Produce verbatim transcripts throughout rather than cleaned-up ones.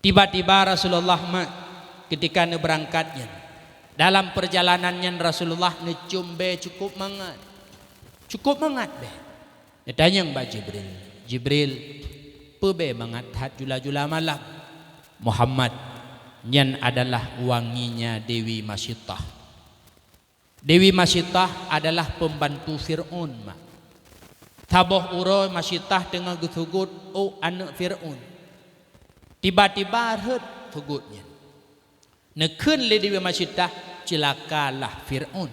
Tiba-tiba Rasulullah mak, ketika neubeurangkat nyan, dalam peurjalanan nyan Rasulullah neucom bée cukup mangat. Cukup mangat bée. Neutanyong bak Jibril, "Jibril, peue bée mangat that jula-jula malam?" "Muhammad, nyan adalah wanginya Dewi Masyitah." Dewi Masyitah adalah pembantu Fir'aun, mak. Saboh uroe Masyitah teungoh geusugot ôk aneuëk Fir'aun. Tiba-tiba rhot sugot nyan. Neukheun lé Dewi Masyitah, "Ceulakalah Fir'aun."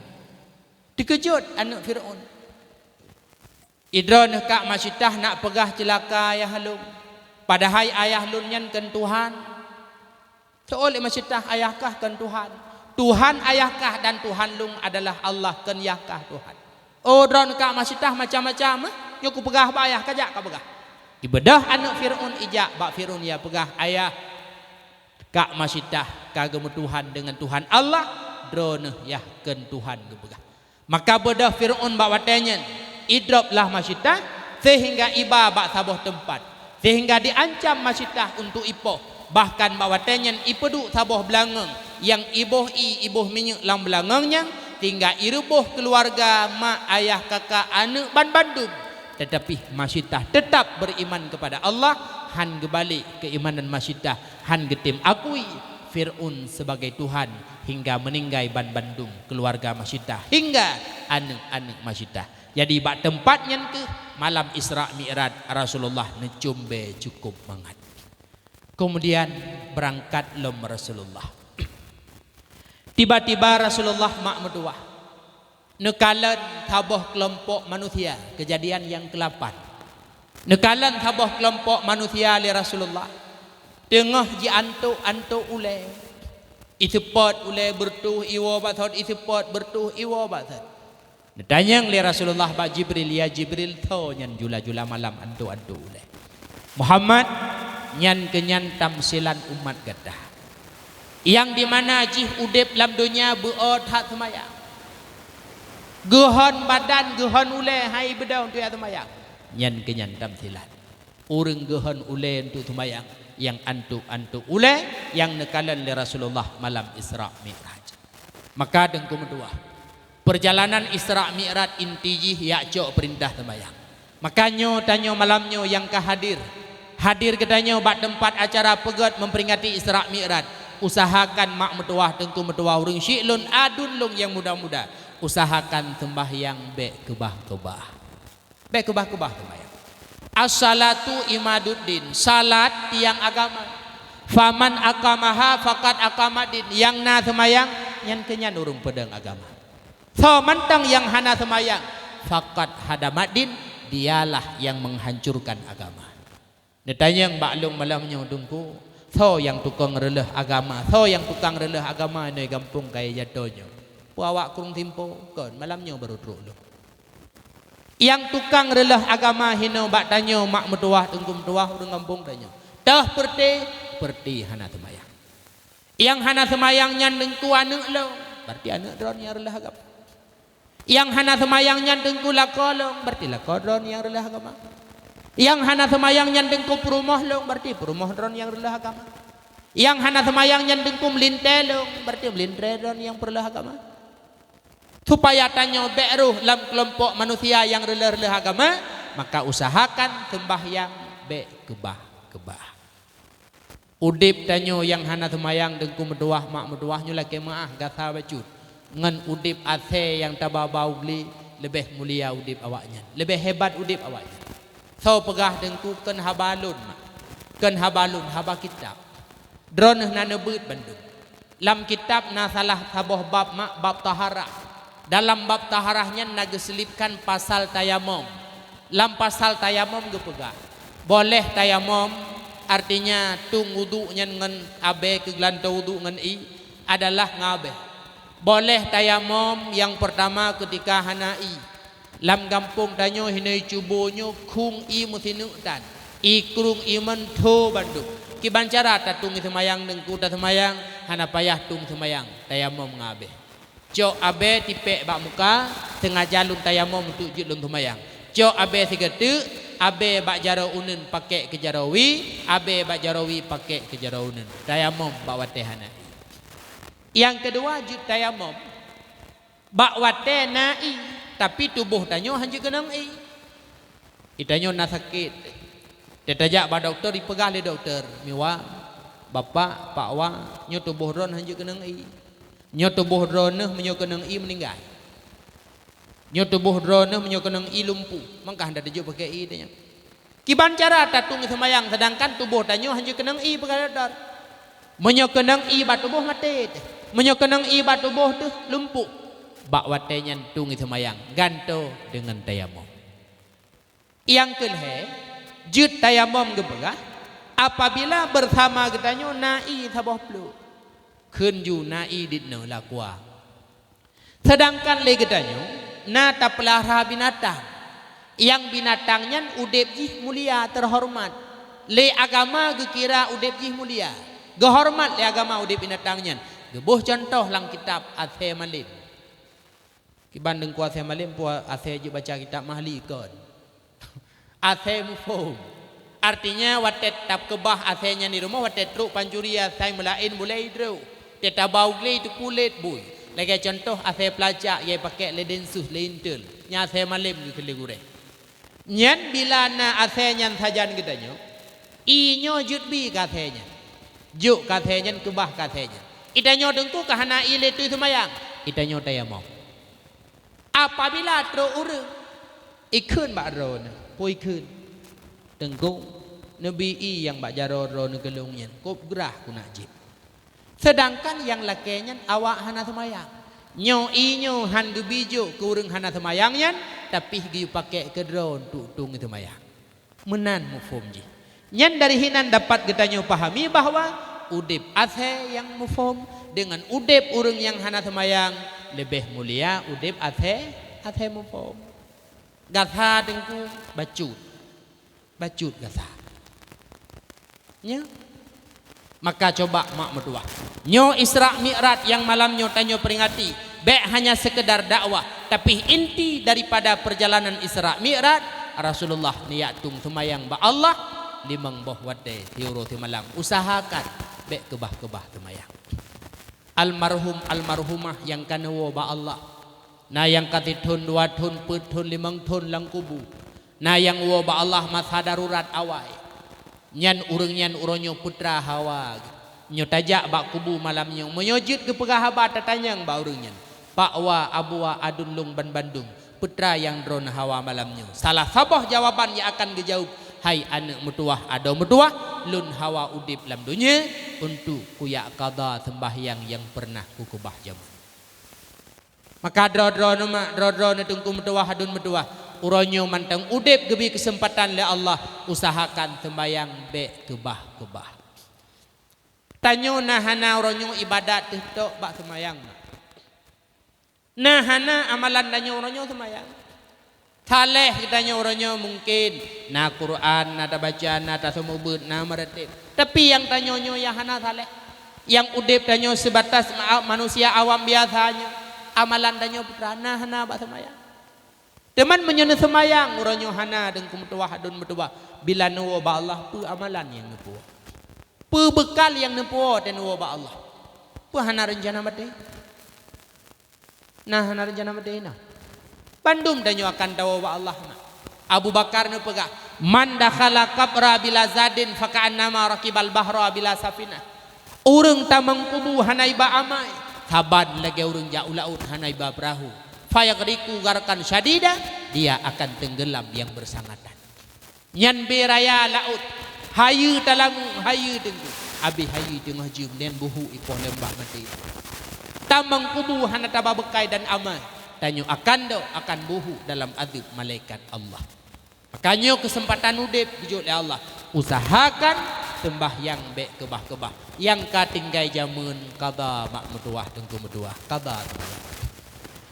Teukeujot aneuëk Fir'aun. "Idroeneuh kak Masyitah nak peugah ceulaka ayah lôn, padahai ayah lôn nyan kon Tuhan." Teuôt lé Masyitah, "Ayah kah kon Tuhan. Tuhan ayah kah dan Tuhan lôn adalah Allah, kon yah kah Tuhan." "Oh, droeneuh kak Masyitah macam-macam, eh? Nyoe kupeugah bak ayah, kajak kapeugah." Ibeudôh aneuëk Fir'aun ijak bak Fir'aun, ya peugah, "Ayah, kak Masyitah ka geumeutuhan deungon Tuhan Allah, droeneuh yah kon Tuhan geupeugah." Maka beudôh Fir'aun bak watée nyan, idrop lah Masyitah, seuhingga iba bak saboh teumpat, seuhingga diancam Masyitah untuk ipoh. Bahkan bak watée nyan ipeuduek saboh beulangöng nyang iboh ié, iboh minyeuk lam beulangöng nyan, seuhingga ireuboh keuluwarga, mak, ayah, kakak, aneuëk ban bandum. Teutapi Masyitah teutap beuriman keupada Allah, han geubalek keuimanan Masyitah, han geutem akui Fir'aun sebagai Tuhan, hingga meuninggai ban bandum keuluwarga Masyitah, hingga aneuëk-aneuëk Masyitah. Jadi, bak teumpat nyan kheueh malam Isra Mi'raj Rasulullah neucom bée cukup mangat. Keumudian, beurangkat lom Rasulullah. Tiba-tiba Rasulullah mak meutuwah. Neukalon saboh keulompok manusia, keujadian nyang keulapan. Neukalon saboh keulompok manusia lé Rasulullah, teungoh jiantok-antok ulée. Iseupôt ulée beureutoh iwoe bak sot, iseupôt beureutoh iwoe bak sot. Neutanyong lé Rasulullah bak Jibril, "Ya Jibril, soe nyan jula-jula malam antok-antok ulée?" "Muhammad, nyan keunyan tamsilan umat gata, nyang dimana jih udeb lam donya beuôt that seumayang. Geuhon badan, geuhon ulée hai beudôh untuk jak seumayang. Nyan keunyan tamsilan. Ureuëng geuhon ulée untuk seumayang, nyang antok-antok ulée nyang neukalon lé Rasulullah malam Isra Mi'raj." Maka Teungku meutuwah, peurjalanan Isra Mi'raj inti jih jak cok peurintah seumayang. Maka nyoe tanyoe malam nyoe nyang ka hadir, hadir geutanyoe bak teumpat acara peugét memperingati Isra Mi'raj, usahakan mak meutuwah, Teungku meutuwah, ureuëng syiek lôn, aduen lôn nyang muda-muda, usahakan seumbahyang bék keubah-keubah. Bék keubah-keubah seumayang. "As-salatu imaduddin", salat tiang agama. "Faman aqamaha faqad aqamaddin", nyang na seumayang, nyan keunyan ureuëng peudong agama. Soe mantong nyang hana seumayang, faqad hadamaddin, dialah nyang menghancurkan agama. Neutanyong bak lôn malam nyoe, Teungku, soe nyang tukang reuleuh agama? Soe nyang tukang reuleuh agama inoe gampông kayée jato nyoe? Peue awak krueng Simpo? Kon, malam nyoe barô trok lôn. Nyang tukang reuleuh agama hinoe bak tanyoe, mak meutuwah, Teungku meutuwah, ureuëng gampông tanyoe. Toh peureuté? Peureuté hana seumayang. Nyang hana seumayang nyan, Teungku, aneuëk lôn, berarti aneuëk droeneuh nyang reuleuh agama. Nyang hana seumayang nyan, Teungku, lakoe lôn, berarti lakoe droeneuh nyang reuleuh agama. Nyang hana seumayang nyan, Teungku, peurumoh lôn, berarti peurumoh droeneuh nyang reuleuh agama. Nyang hana seumayang nyan, Teungku, meulintée lôn, berarti meulintée droeneuh nyang peureuleuh agama. Supaya tanyoe bék rhoh lam keulompok manusia nyang reuleuh-reuleuh agama, maka usahakan seumbahyang bék keubah-keubah. Udeb tanyoe nyang hana seumayang, Teungku meutuwah, mak meutuwah, nyoe lakée meuáh gasa bacut, ngon udeb asée nyang taba-ba u glé, leubeh mulia udeb awaknyan, leubeh hebat udeb awaknyan. Soe peugah, Teungku? Kon haba lôn, mak. Kon haba lôn, haba kitab. Droeneuh na neubeuet bandum. Lam kitab na salah saboh bab, mak, bab taharah. Dalam bab taharah nyan na geuseulibkan pasal tayamom. Lam pasal tayamom geupeugah, boléh tayamom, artinya tueng wudhu nyan ngon abée keu geulantoe wudhu ngon ié, adalah ngon abée. Boléh tayamom nyang peurtama keutika hana ié. Lam gampông tanyoe hinoe cubo nyoe khueng ié meusineuk tan, ié krueng ié meuntho bandum. Kiban cara tatueng seumayang, Teungku, taseumayang? Hana payah tueng seumayang, tayamom ngon abée. Cok abée tipék bak muka, teungaja lôn tayamom untuk jeuet lôn seumayang. Cok abée sigeuteuek, abée bak jaroe uneuen pakèk keu jaroe wie, abée bak jaroe wie pakèk keu jaroe uneuen. Tayamom bak watée hana ié. Nyang keudua, jeuet tayamom bak watée na ié, tapi tuboh tanyoe hana jeuet keunong ié. Ié tanyoe na sakét. Teutajak bak dokto, ipeugah lé dokto, "Miwa, Bapak, Pak Wa, nyoe tuboh droeneuh hana jeuet keunong ié. Nyoe tuboh droeneuh meunyoe keunong ié meuninggai. Nyoe tuboh droeneuh meunyoe keunong ié lumpuh, mangka hana teujeuet pakèk ié tanyoe." Kiban cara tatueng seumayang, seudangkan tuboh tanyoe hana jeuet keunong ié, peugah dokto. Meunyoe keunong ié bak tuboh maté teuh. Meunyoe keunong ié bak tuboh teuh lumpuh. Bak watée nyan tueng seumayang, gantoe deungon tayamom. Nyang keulhée, jeuet tayamom geupeugah apabila beusama geutanyoe na ié saboh pluek. Kheun ju na ié dikeue lakua. Seudangkan lé geutanyoe na tapeulara binatang. Nyang binatang nyan udeb jih mulia, teuhoreumat. Lé agama geukira udeb jih mulia. Geuhoreumat lé agama udeb binatang nyan. Geuboh cuntoh lam kitab asée malem. Kiban deungon asée malem, peue asée jeuet baca kitab Mahli kon. Asée muphom. Artinya, watée takeubah asée nyan di rumoh, watée trok pancuri asée meulaén bulée idroe. Teutabau glé teupulet bui. Lagée cuntoh asée peulacak nyang pakèk lé densus lé intel. Nyan asée malem geukheun lé gurée. Nyan bila na asée nyan sajan geutanyoe, ié nyoe jeuet bi keu asée nyan. Jok keu asée nyan, keubah keu asée nyan. Ié tanyoe teungku ka hana ié lé teuh seumayang. Ié tanyoe tayamom. Apabila trok ureuëng, ikheun bak droeneuh, peue ikheun? Teungku, neubi ié nyang bak jaroe droeneuh keulong nyan, kôb grah keunak jép. Seudangkan nyang lakée nyan awak hana seumayang. Nyoe ié nyoe han geubi jok keu ureuëng hana seumayang nyan, tapi geuyue pakèk keu droe untuk tueng seumayang. Meunan muphom jih. Nyan dari hinan dapat geutanyoe pahami bahwa udeb asée nyang muphom deungon udeb ureuëng nyang hana seumayang leubeh mulia udeb asée, asée muphom. Gasa teungku bacut. Bacut gasa. Nyoe. Maka coba mak meutuwah. Nyoe Isra Mi'raj nyang malam nyoe tanyoe peringati, bék hanya sekedar dakwah, tapi inti daripada perjalanan Isra Mi'raj, Rasulullah neujak tueng seumayang bak Allah limong boh watée siuroe simalam. Usahakan bék keubah-keubah seumayang. Almarhum almarhumah nyang ka neuwoe bak Allah, na nyang ka sithon, dua thon, peuet thon, limong thon lam kubu. Na nyang woe bak Allah masa darurat awai. Nyan ureuëng nyan uroe nyoe peutra hawa. Nyoe tajak bak kubu malam nyoe, meunyoe jeuet geupeugah haba tatanyong bak ureuëng nyan, "Pak Wa, Abu Wa, aduen lôn banmandum, peutra nyang droeneuh hawa malam nyoe?" Salah saboh jawaban nyang akan geujaweueb, "Hai aneuëk meutuwah, adoe meutuwah, lôn hawa udeb lam donya untuk kuyak kada seumbahyang nyang peureunah kukeubah jameun." Maka droe-droe neuh mak, droe-droe neuh teungku meutuwah, aduen meutuwah, uroe nyoe mantong udeb geubri keuseumpatan lé Allah, usahakan seumbahyang bék keubah-keubah. Tanyoe na hana uroe nyoe ibadat teuh tok bak seumayang, mak. Na hana amalan tanyoe uroe nyoe seumayang. Saleh geutanyoe uroe nyoe mungken na Quran, na tabaca, na taseumeubeuet, na meuratéb. Tapi nyang tanyoe nyoe nyang hana saleh. Nyang udeb tanyoe seubatas ma-, manusia awam biasa nyoe. Amalan tanyoe peutra na hana bak seumayang. Teuma meunyoe neuseumayang uroe nyoe hana deungon meutuwah, aduen meutuwah, bila neuwoe bak Allah, peue amalan nyang neupuwoe? Peue beukal nyang neupuwoe watée neuwoe bak Allah? Peue hana reuncana maté? Na hana reuncana maté na. Bandum tanyoe akan tawoe bak Allah na. Abu Bakar neupeugah, "Man dakhala qabra bila zadin faka'annama rakibal bahra bila safinah." Ureuëng tamong kubu hana iba amai, saban lagée ureuëng jak u laôt hana iba peurahô. Fayaghriqu gharqan syadida, dia akan tenggelam yang bersangatan. Nyan bée raya laôt, hayeue talangue, hayeue teungku. Abéh hayeue teungoh jeuem, nyan buhu ipoh lé mbah maté. Tamong kubu hana taba beukai dan amai, tanyoe akan dok akan buhu dalam adeueb malaikat Allah. Makajih keuseumatan udeb geujok lé Allah, usahakan seumbahyang bék keubah-keubah. Nyang ka tinggai jameun kada mak meutuwah teungku meutuwah, kada seumbahyang.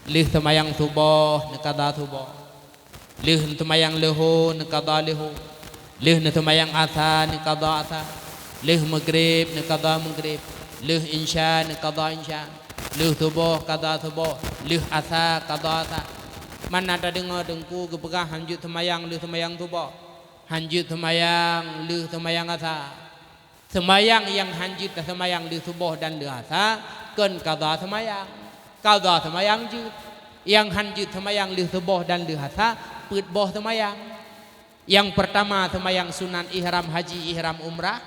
Lheueh seumbahyang suboh neukada suboh. Lheueh neuseumayang leuhô, neukada leuhô. Lheueh neuseumayang asa, neukada asa. Lheueh meugreb, neukada meugreb. Lheueh insya, neukada insya. Lheueh suboh, kada suboh. Lheueh asa, kada asa. Mana tadeungoe teungku geupeugah hanjeuet seumayang lheueh seumayang suboh? Han jeuet seumayang lheueh seumayang asa. Seumayang nyang han jeuet taseumayang lheueh suboh dan lheueh asa, kon qadha seumayang. Qadha seumayang jeuet. Nyang han jeuet seumayang lheueh suboh dan lheueh asa, peuet boh seumayang. Nyang peurtama seumayang sunat ihram haji, ihram umrah.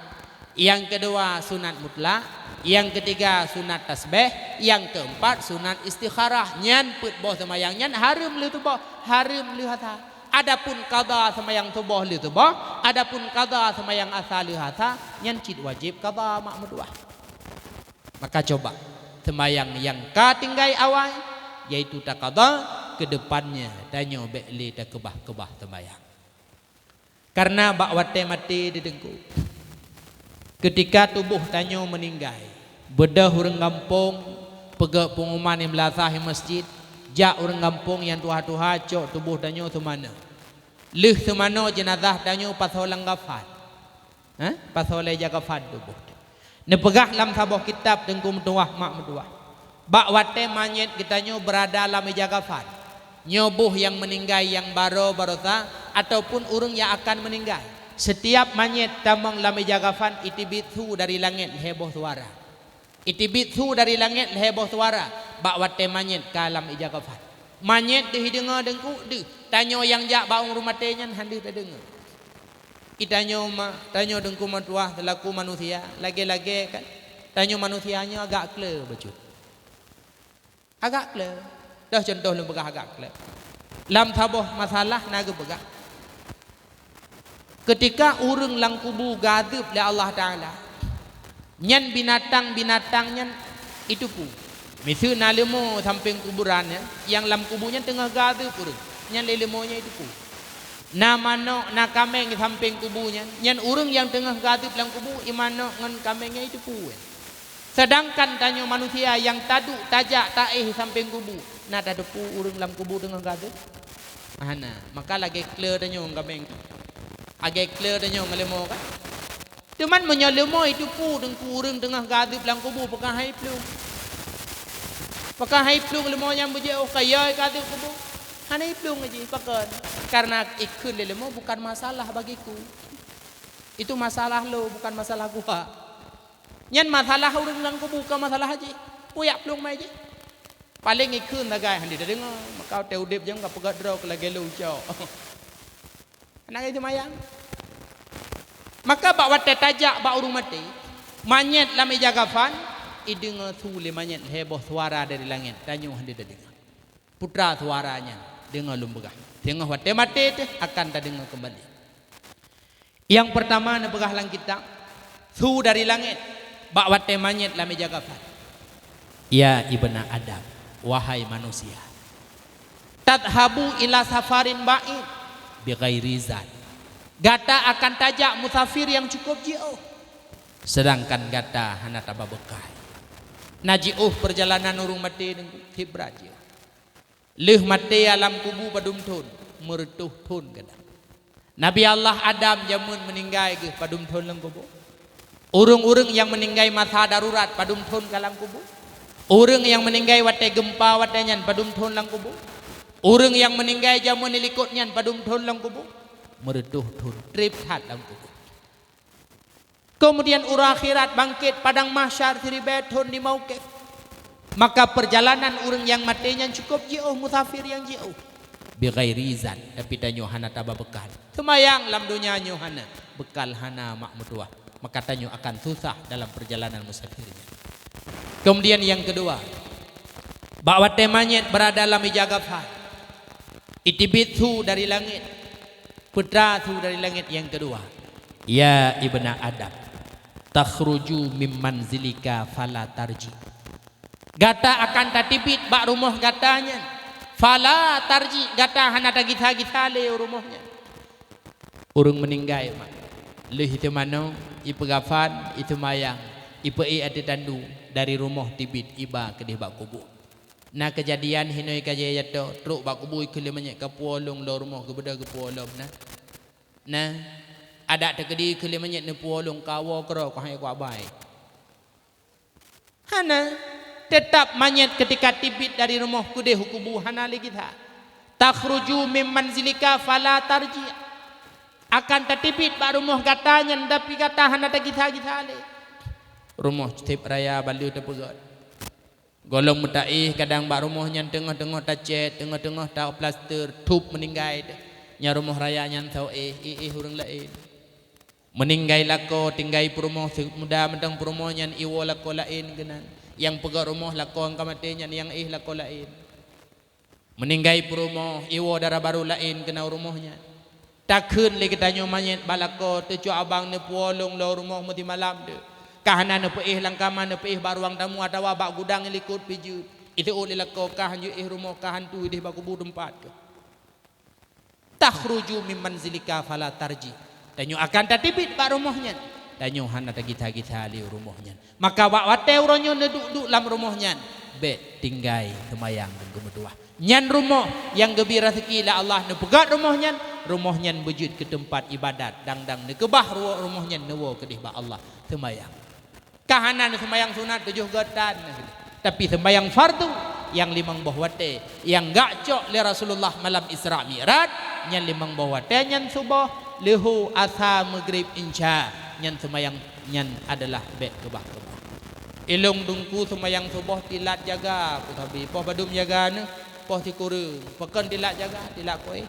Nyang keudua sunat mutlak. Nyang keutiga sunat tasbih. Nyang keumpat sunat istikharah. Nyan peuet boh seumayang nyan hareuem lheueh suboh, hareuem lheueh asa. Adapun qadha seumayang suboh lheueh suboh, adapun qadha seumayang asa lheueh asa, nyan cit wajéb qadha mak meutuwah. Maka cuba, seumayang nyang ka tinggai awai, yaitu taqadha, keudepannya tanyoe bék lé takeubah-keubah seumayang. Kareuna bak watée maté di teungku, keutika tuboh tanyoe meuninggai, beudôh ureuëng gampông peugét peunguman nyang meulasah di meuseujid, jak ureuëng gampông nyang tuha-tuha cok tuboh tanyoe seumanoe. Lheueh seumanoe jeunazah tanyoe pasoe lam kafan. Hah? Pasoe lé ija kafan tuboh. Neupeugah lam saboh kitab teungku meutuwah mak meutuwah, bak watée manyét geutanyoe beurada lam ija kafan, nyoe boh nyang meuninggai nyang baroe barosa ataupun ureuëng nyang akan meuninggai, seutiab manyét tamong lam ija kafan iteubiet su dari langét lhée boh suara. Iteubiet su dari langét lhée boh suara bak watée manyét ka lam ija kafan. Manyét deuh ideungoe teungku deuh, tanyoe nyang jak bak ureuëng maté nyan han deuh tadeungoe. Itanyoe ma, tanyoe teungku meutuwah seulaku manusia, lagée-lagée kan, tanyoe manusia nyoe agak kleu bacut. Agak kleu. Deuh cuntoh lôn peugah agak kleu. Lam saboh masalah na geupeugah, keutika ureuëng lam kubu geuadeueb lé Allah Taala, nyan binatang-binatang nyan iteupeue. Miseue na leumo sampéng kuburan nyan, nyang lam kubu nyan teungoh geuadeueb ureuëng, nyan lé leumo nyan iteupeue. Na manök, na kaméng sampéng kubu nyan, nyan ureuëng nyang teungoh geuadeueb lam kubu, i manök ngon kaméng nyan iteupeue. Seudangkan tanyoe manusia nyang taduek tajak taéh sampéng kubu, na tateupeue ureuëng lam kubu teungoh geuadeueb? Hana. Maka lagée kleu tanyoe ngon kaméng, lagée kleu tanyoe ngon leumo kan? Teuma meunyoe leumo iteupeue teungku ureuëng teungoh geuadeueb lam kubu, pakon han iplueng? Pakon han iplueng leumo nyang beujiôh ka yo geuadeueb kubu? Hana iplueng jih, pakon? Kareuna ikheun lé leumo bukan masalah bagiku. Itu masalah lo, bukan masalah gua. Nyan masalah ureuëng lam kubu, kon masalah jih. Peue jak plueng ma jih? Paléng ikheun sagai han deuh tadeungoe, maka watée udeb jeuem ka peugét droe keu lagée lôn cok. Hana lagée seumayang. Maka bak watée tajak bak ureuëng maté, manyét lam ija kafan, ideungoe su lé manyét lhée boh suara dari langét, tanyoe han deuh tadeungoe. Putra suara nyan, deungoe lôn peugah, teungoh watée maté teuh akan tadeungoe keumbali. Nyang peurtama neupeugah lam kitab, su dari langét bak watée manyét lam ija kafan, "Ya ibna Adam, wahai manusia, tadhhabu ila safarin ba'id bighairi zad." Gata akan tajak musafir nyang cukôp jiôh, seudangkan gata hana taba beukal. Na jiôh peurjalanan ureuëng maté nyoe, hibra jiôh. Lheueh maté alam kubu padum thon? Meureutoh thon keudroe. Nabi Allah Adam jameun meuninggai geuh padum thon lam kubu? Ureuëng-ureuëng nyang meuninggai masa darurat padum thon ka lam kubu? Ureuëng nyang meuninggai watée geumpa watée nyan padum thon lam kubu? Ureuëng nyang meuninggai jameun di likot nyan padum thon lam kubu? Meureutoh thon, treb that lam kubu. Keumudian uroe akhirat bangkét padang mahsyar siribée thon di mauqif. Maka peurjalanan ureuëng nyang maté nyan cukôp jiôh, musafir nyang jiôh. Bighairi zad, tapi tanyoe hana taba beukal. Seumayang lam donya nyoe hana, beukal hana mak meutuwah. Maka tanyoe akan susah dalam peurjalanan musafir nyan. Keumudian nyang keudua, bak watée manyét beurada lam ija kafan, iteubiet su dari langét. Putra su dari langét nyang keudua, "Ya ibna Adam, takhruju mim manzilika fala tarji." Gata akan tateubiet bak rumoh gata nyan, fala tarji, gata hana tagisa-gisa lé u rumoh nyan. Ureuëng meuninggai mak, lheueh iteumanoe, ipeugafan, iteumayang, ipeuék ateueh tandu, dari rumoh teubiet iba keudeh bak kubu. Na keujadian hinoe ka jiyue jato, trok bak kubu ikheun lé manyét, "Ka puwoe lôn lom rumoh, geubeudôh geupuwoe lom na." Na, adak teukeudi ikheun lé manyét, "Neupuwoe lôn, ka woe keudroe, ka han kuabai." Hana, teutab manyét keutika teubiet dari rumoh keudeh u kubu hana lé gisa. "Takhruju mim manzilika fala tarji." Akan tateubiet bak rumoh gata nyan, tapi gata hana tagisa-gisa lé. Rumoh setiap raya bak lheueh teupeugöt. Gohlom meutaéh kadang bak rumoh nyan teungoh-teungoh tacét, teungoh-teungoh taplaster, thôb meuninggai teuh. Nyan rumoh raya nyan soe éh, éh, éh ureuëng laén. Meuninggai lakoe, tinggai peurumoh, muda mantong peurumoh nyan iwoe lakoe laén keunan. Nyang peugöt rumoh lakoe nyang ka maté nyan nyang éh lakoe laén. Meuninggai peurumoh, iwoe dara barô laén keunan u rumoh nyan. Takheun lé geutanyoe manyét bak lakoe, teucok abang neupuwoe lôn lom rumoh meusimalam deuh. Ka hana neupeuéh lam kama, neupeuéh bak ruang tamu atawa bak gudang likot pih jeuet. Iteuôt lé lakoe, ka han jeuet éh rumoh, ka han teuh idéh bak kubu teumpat keuh. Takhruju min manzilika fala tarji. Tanyoe akan tateubiet bak rumoh nyan. Tanyoe hana tagisa-gisa lé u rumoh nyan. Maka bak watée uroe nyoe neuduek-duek lam rumoh nyan, bék tinggai seumayang dan geumeutuwah. Nyan rumoh nyang geubri raseuki lé Allah neupeugöt rumoh nyan, rumoh nyan beujeuet keu teumpat iébadat, dang-dang neukeubah rumoh nyan neuwoe keudéh bak Allah seumayang. Ka hana neuseumayang sunat tujoh geutan, tapi seumayang fardu nyang limong boh watée nyang geujak cok lé Rasulullah malam Isra Mi'raj, nyan limong boh watée nyan suboh, leuhô, asa, meugrib, insya, nyan seumayang nyan adalah bék keubah-keubah. Ilong dungku seumayang suboh tilat jaga, ku sabe poh padum jaga neuh, poh sikureueng, pakon tilat jaga, tilat kuéh.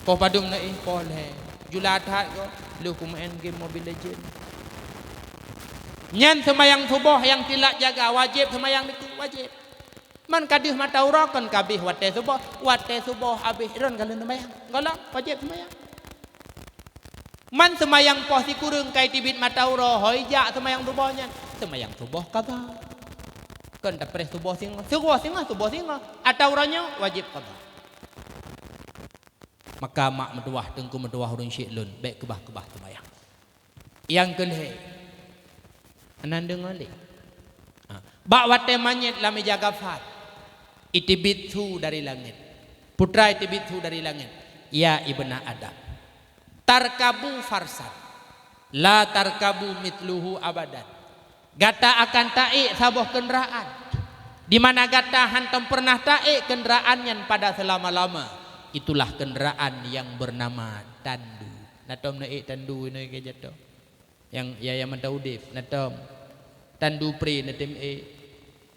Poh padum neuéh, poh lhée. Jula that goe, lheueh kumeu'en game Mobile Legend. Nyan seumayang suboh nyang tilat jaga, wajéb seumayang dikeue, wajéb. Man ka deuh mata uroe kon ka abéh watée suboh, watée suboh abéh droen ka lheueh seumayang. Gohlom, wajéb seumayang. Man seumayang poh sikureueng ka iteubiet mata uroe, hôi jak seumayang suboh nyan. Seumayang suboh qadha. Kon tapreh suboh singoh, suboh singoh, suboh singoh. Ata uroe nyoe wajéb qadha. Maka mak meutuwah, teungku meutuwah ureuëng syik lôn, bék keubah-keubah seumayang. Nyang keu lhée, hana deungoe lé. Ha, bak watée manyét lam ija kafan, iteubiet su dari langét. Putra iteubiet su dari langét, "Ya ibna Adam, tarkabu farsan, la tarkabu mitluhu abadan." Gata akan taék saboh keundaraan, di mana gata hántom peureunah taék keundaraan nyan pada seulama-lama. Itulah keundaraan nyang beunama tandu. Na tom neuék tandu inoe keu jato? Nyang ya, nyang mantong udeb, na tom. Tandu pré neutem ék.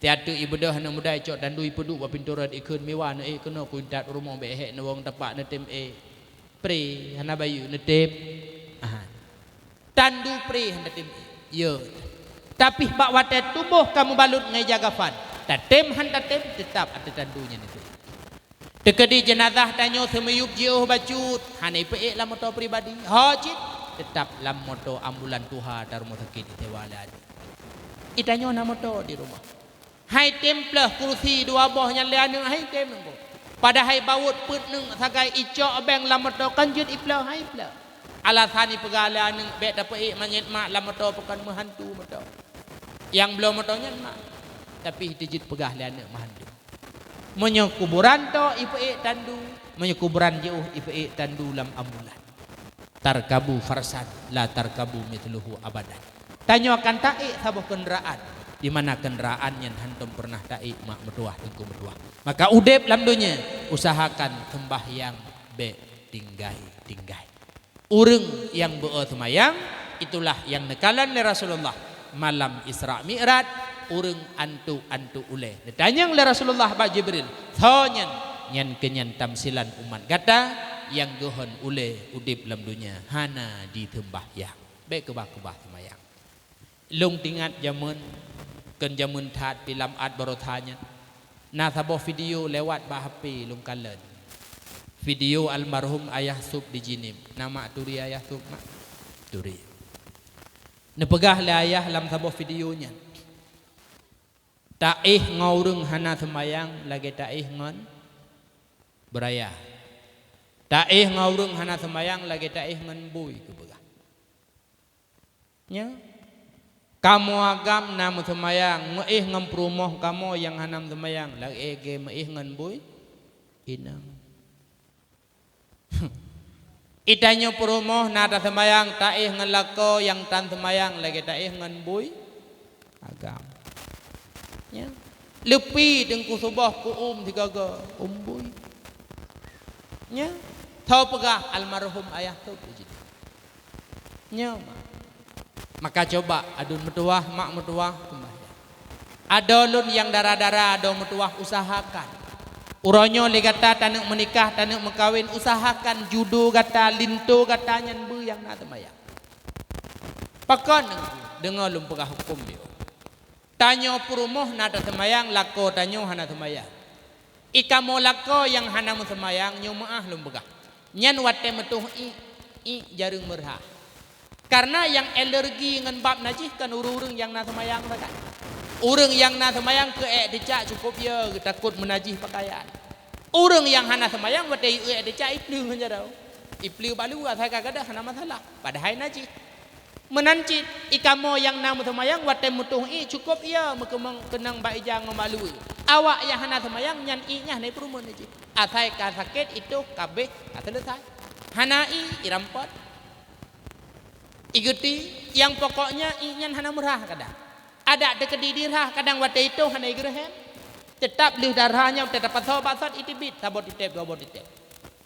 Tiateuek ibeudôh aneuk muda icok tandu ipeuduek bak pintoe rot ikheun miwa neuék keunoe kuintat u rumoh bék hék neuwong tapak neutem ék. Pré hana bayeue neutem. Aha. Tandu pré hana tem ék. Yo. Tapi bak watée tuboh ka meubalot ngon ija kafan, tatem han tatem, teutab ateueh tandu nyan itu. Teukeudi jeunazah tanyoe seumiyueb jiôh bacut, hana ipeuék lam moto pribadi. Ho cit, teutab lam moto ambulan tuha ta rumoh sakét isewa lé aneuk. Itanyoe na moto di rumoh. Hai tem pleuh kursi dua boh nyan lé aneuk hai tem nunggu. Padahai bawot peuet neuk sagai icok beng lam moto kan jeuet ipleuh hai pleuh. Alasan ipeugah lé aneuk bék tapeuék manyét mak lam moto pakon meuhantu moto. Nyang bloe moto nyan mak. Tapi teujeuet peugah lé aneuk meuhantu. Meunyoe kuburan to ipeuék tandu, meunyoe kuburan jiôh ipeuék tandu lam ambulan. Tarkabu farsan, la tarkabu mithluhu abadan. Tanyoe akan taék saboh keundaraan, di mana keundaraan nyan hántom peureunah taék mak meutuwah teungku meutuwah. Maka udeb lam donya, usahakan seumbahyang bék tinggai-tinggai. Ureuëng nyang beu-o seumayang, itulah nyang neukalon lé Rasulullah. Malam Isra Mi'raj, ureuëng antuk-antuk ulée. Neutanyong lé Rasulullah bak Jibril, "Soe nyan?" "Nyan keuh nyan tamsilan umat gata nyang geuhon ulée udeb lam donya hana jiseumbahyang." Bék keubah-keubah seumayang. Lôn teuingat jamén, kon jamén that, pih lam at baroesa nyan. Na saboh video lewat bak H P lôn kalon. Video almarhum Ayah Sup di Jeunieb. Na mak turi Ayah Sup, mak? Turi. Neupeugah lé ayah lam saboh video nyan, "Taéh ngon ureuëng hana seumayang lagée taéh ngon beuraya. Taéh ngon ureuëng hana seumayang lagée taéh ngon bui," geupeugah. Nyo, kamoe agam na meuseumayang, meuéh ngon peurumoh kamoe nyang hana meuseumayang, lagée meuéh ngon bui inong. Itanyoe peurumoh na taseumayang, taéh ngon lakoe nyang tan seumayang lagée taéh ngon bui agam. Nyo. Leupie teungku suboh ku-uem sigoe-goe, uem bui. Nyo. Tho peugah almarhum ayah tho cit. Nyoe mak. Maka coba aduen meutuwah, mak meutuwah, seumayang. Adoe lôn nyang dara-dara, adoe meutuwah, usahakan. Uroe nyoe lé gata taneuk meunikah, taneuk meukawen, usahakan judo gata, linto gata nyan beu nyang na seumayang. Pakon? Deungoe lôn peugah huköm di. Tanyoe peurumoh na taseumayang, lakoe tanyoe hana seumayang. I kamoe lakoe nyang hana meuseumayang, nyoe meu'ah lôn peugah. Nyan watée meutuh iek, iek jareueng meurhah. Kareuna nyang alergi ngon bab najih kon ureuëng-ureuëng nyang na seumayang sagai. Ureuëng nyang na seumayang keu ék teucak cukôp yo, geutakot meunajih pakaian. Ureuëng nyang hana seumayang watée iek ék teucak ipleueng ngon jaroe. Ipleueng bak luwa asai ka gadôh hana masalah, padahai najih. Meunan cit, i kamoe nyang na meuseumayang watée meutuh iek cukôp yo meukeumong keunong bak ija ngon bak luweue. Awak nyang hana seumayang nyan iek nyan hana peurumoh najih. Asai ka sakét itoh ka abéh ka seuleusai. Hana iek, irampot. Igeuti, nyang pokoknya iek nyan hana meurhah kadang. Adak teukeudi dirhah kadang watée itoh hana igeureuhem. Teutap lheueh darhah nyan watée tapasoe bak sot iteubiet saboh titeb dua boh titeb.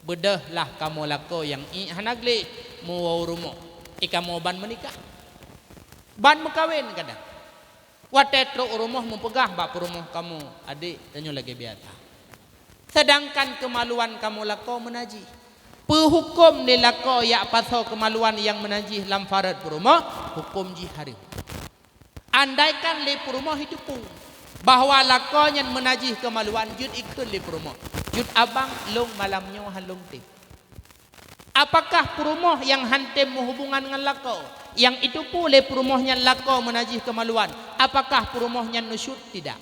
Beudôh lah kamoe lakoe nyang iek hana gleh meuwoe u rumoh. I kamoe ban meunikah. Ban meukawen kadang. Watée trok u rumoh meupeugah bak peurumoh kamoe, "Adék, tanyoe lagée biasa." Seudangkan keumaluan kamoe lakoe meunajih. Peuhuköm lé lakoe jak pasoe keumaluan nyang meunajih lam farot peurumoh, huköm jih hareuem. Andaikan lé peurumoh jiteupeue bahwa lakoe nyan meunajih keumaluan, jeuet ikheun lé peurumoh, "Jeuet abang, lôn malam nyoe hán lôn tem." Apakah peurumoh nyang hán tem meuhubungan ngon lakoe, nyang iteupeue lé peurumoh nyan lakoe meunajih keumaluan, apakah peurumoh nyan nusyut? Tidak.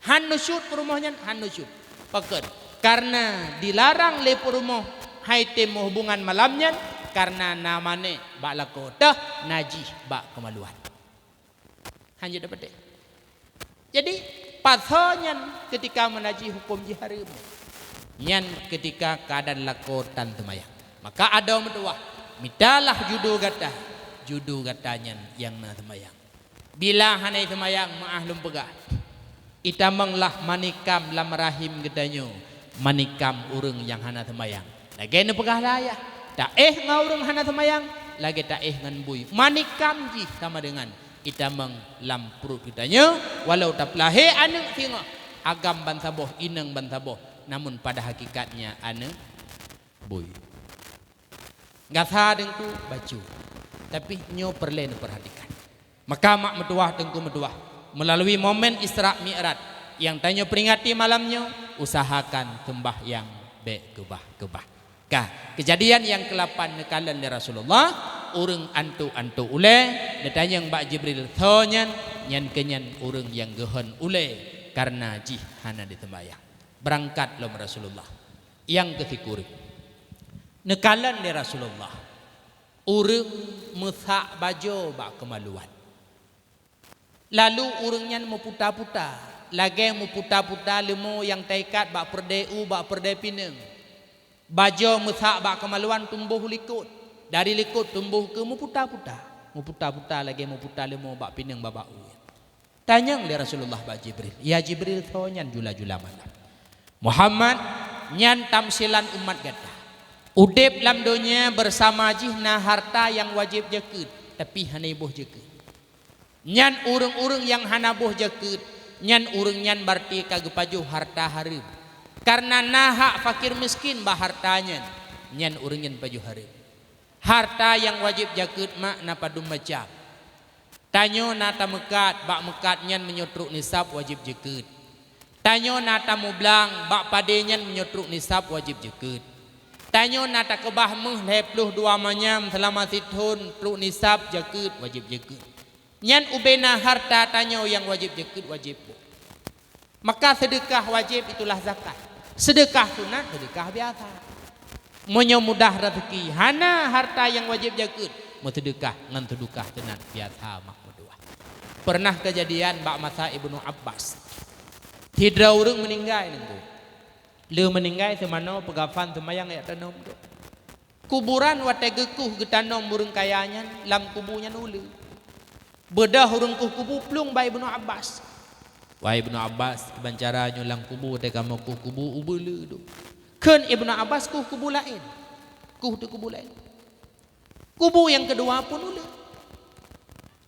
Hán nusyut peurumoh nyan, hán nusyut. Pakon? Kareuna dilarang lé peurumoh hai tem meuhubungan malam nyan, kareuna na manéh bak lakoe teuh najih bak keumaluan. Hán jeuet dapeuté. Jadi, pasoe nyan keutika meunajih huköm jih hareuem. Nyan keutika keuadaan lakoe tan seumayang. Maka adoe meutuwah, mitalah judo gata, judo gata nyan nyang na seumayang. Bila hana seumayang, meu'ah lôn peugah, itamong lah manikam lam rahim geutanyoe, manikam ureuëng nyang hana seumayang. Lagée neupeugah lé ayah, taéh ngon ureuëng hana seumayang, lagée taéh ngon bui. Manikam jih sama deungon itamong lam pruet geutanyoe, walau tapeulahé aneuëk singoh, agam bansaboh, inong bansaboh, namun pada hakikatnya aneuëk bui. Gasa deungku bacut, tapi nyoe peureulée neupeurhatikan. Maka mak meutuwah, teungku meutuwah, meulalu momen Isra Mi'raj nyang tanyoe peuringati malam nyoe, usahakan seumbahyang bék keubah-keubah. Ka, keujadian nyang keulapan neukalon lé Rasulullah, ureuëng antok-antok ulée, neutanyong bak Jibril, "Soe nyan?" "Nyan keuh nyan ureuëng nyang geuhon ulée kareuna jih hana jiseumayang." Beurangkat lom Rasulullah. Nyang keusikureueng, neukalon lé Rasulullah ureuëng meusak bajoe bak keumaluan. Lalu ureuëng nyan meuputa-puta, lagée meuputa-puta leumô nyang taikat bak peureudée u, bak peureudée pineung. Bajoe meusak bak keumaluan tumboh u likot, dari likot tumboh keu meuputa-puta, meuputa-puta lagée meuputa leumô bak pineung babah u. Tanyong lé Rasulullah bak Jibril, "Ya Jibril, soe nyan jula-jula malam?" "Muhammad, nyan tamsilan umat gata. Udeb lam donya beusama jih na harta nyang wajéb jakeuet, tapi hana boh jakeuet. Nyan ureuëng-ureuëng nyang hana boh jakeuet, nyan ureuëng nyan barti ka geupajoh harta hareuem. Kareuna na hak fakir miskin bak harta nyan, nyan ureuëng nyan pajoh hareuem. Harta nyang wajéb jakeuet mak na padum macam. Tanyoe na tameukat, bak meukat nyan meunyoe trok nisab wajéb jakeuet. Tanyoe na tamublang, bak padé nyan meunyoe trok nisab wajéb jakeuet. Tanyoe na takeubah méuh lhée ploh dua manyam seulama sithon trok nisab jakeuet wajéb jakeuet. Nyan ubé na harta tanyoe nyang wajéb jakeuet wajéb boh." Maka seudeukah wajéb itulah zakat. Seudeukah sunat, seudeukah biasa. Meunyoe mudah raseuki, hana harta nyang wajéb jakeuet, meuseudeukah ngon seudeukah sunat biasa mak meutuwah. Peureunah keujadian bak masa Ibnu Abbas. Sidroe ureuëng meuninggai nunggu. Lheueh meuninggai seumanoe peugafan seumayang jak tanom dok. Kuburan watée geukueh geutanom ureuëng kaya nyan lam kubu nyan uleue. Beudôh ureuëng kueh kubu plueng bak Ibnu Abbas. "Wahai Ibnu Abbas, kiban cara nyoe lam kubu watée kamoe kueh kubu ubeue le dok." Kheun Ibnu Abbas, kuh kubu laén. Kuh di kubu laén. Kubu nyang keudua pun uleue.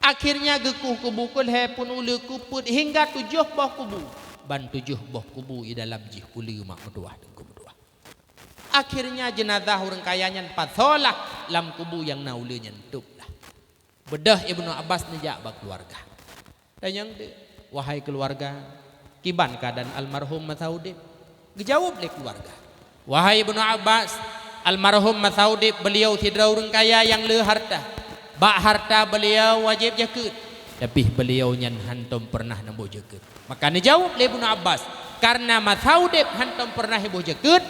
Akhirnya geukuh kubu keulhèe pun uleue, keupeuet hingga tujoh boh kubu. Ban tujoh boh kubu i dalam jih uleue, mak meutuwah, teungku meutuwah. Akhirnya jeunazah ureuëng kaya nyan pasoe lah lam kubu nyang na uleue nyan, tôb lah. Beudôh Ibnu Abbas neujak bak keuluwarga. Tanyong deh, "Wahai keuluwarga, kiban keuadaan almarhum masa udeb?" Geujaweueb lé keuluwarga, "Wahai Ibnu Abbas, almarhum masa udeb beuliau sidroe ureuëng kaya nyang le harta. Bak harta beuliau wajéb jakeuet, tapi beuliau nyan hántom peureunah neuboh jakeuet." Maka neujaweueb lé Ibnu Abbas, "Kareuna masa udeb hántom peureunah iboh jakeuet,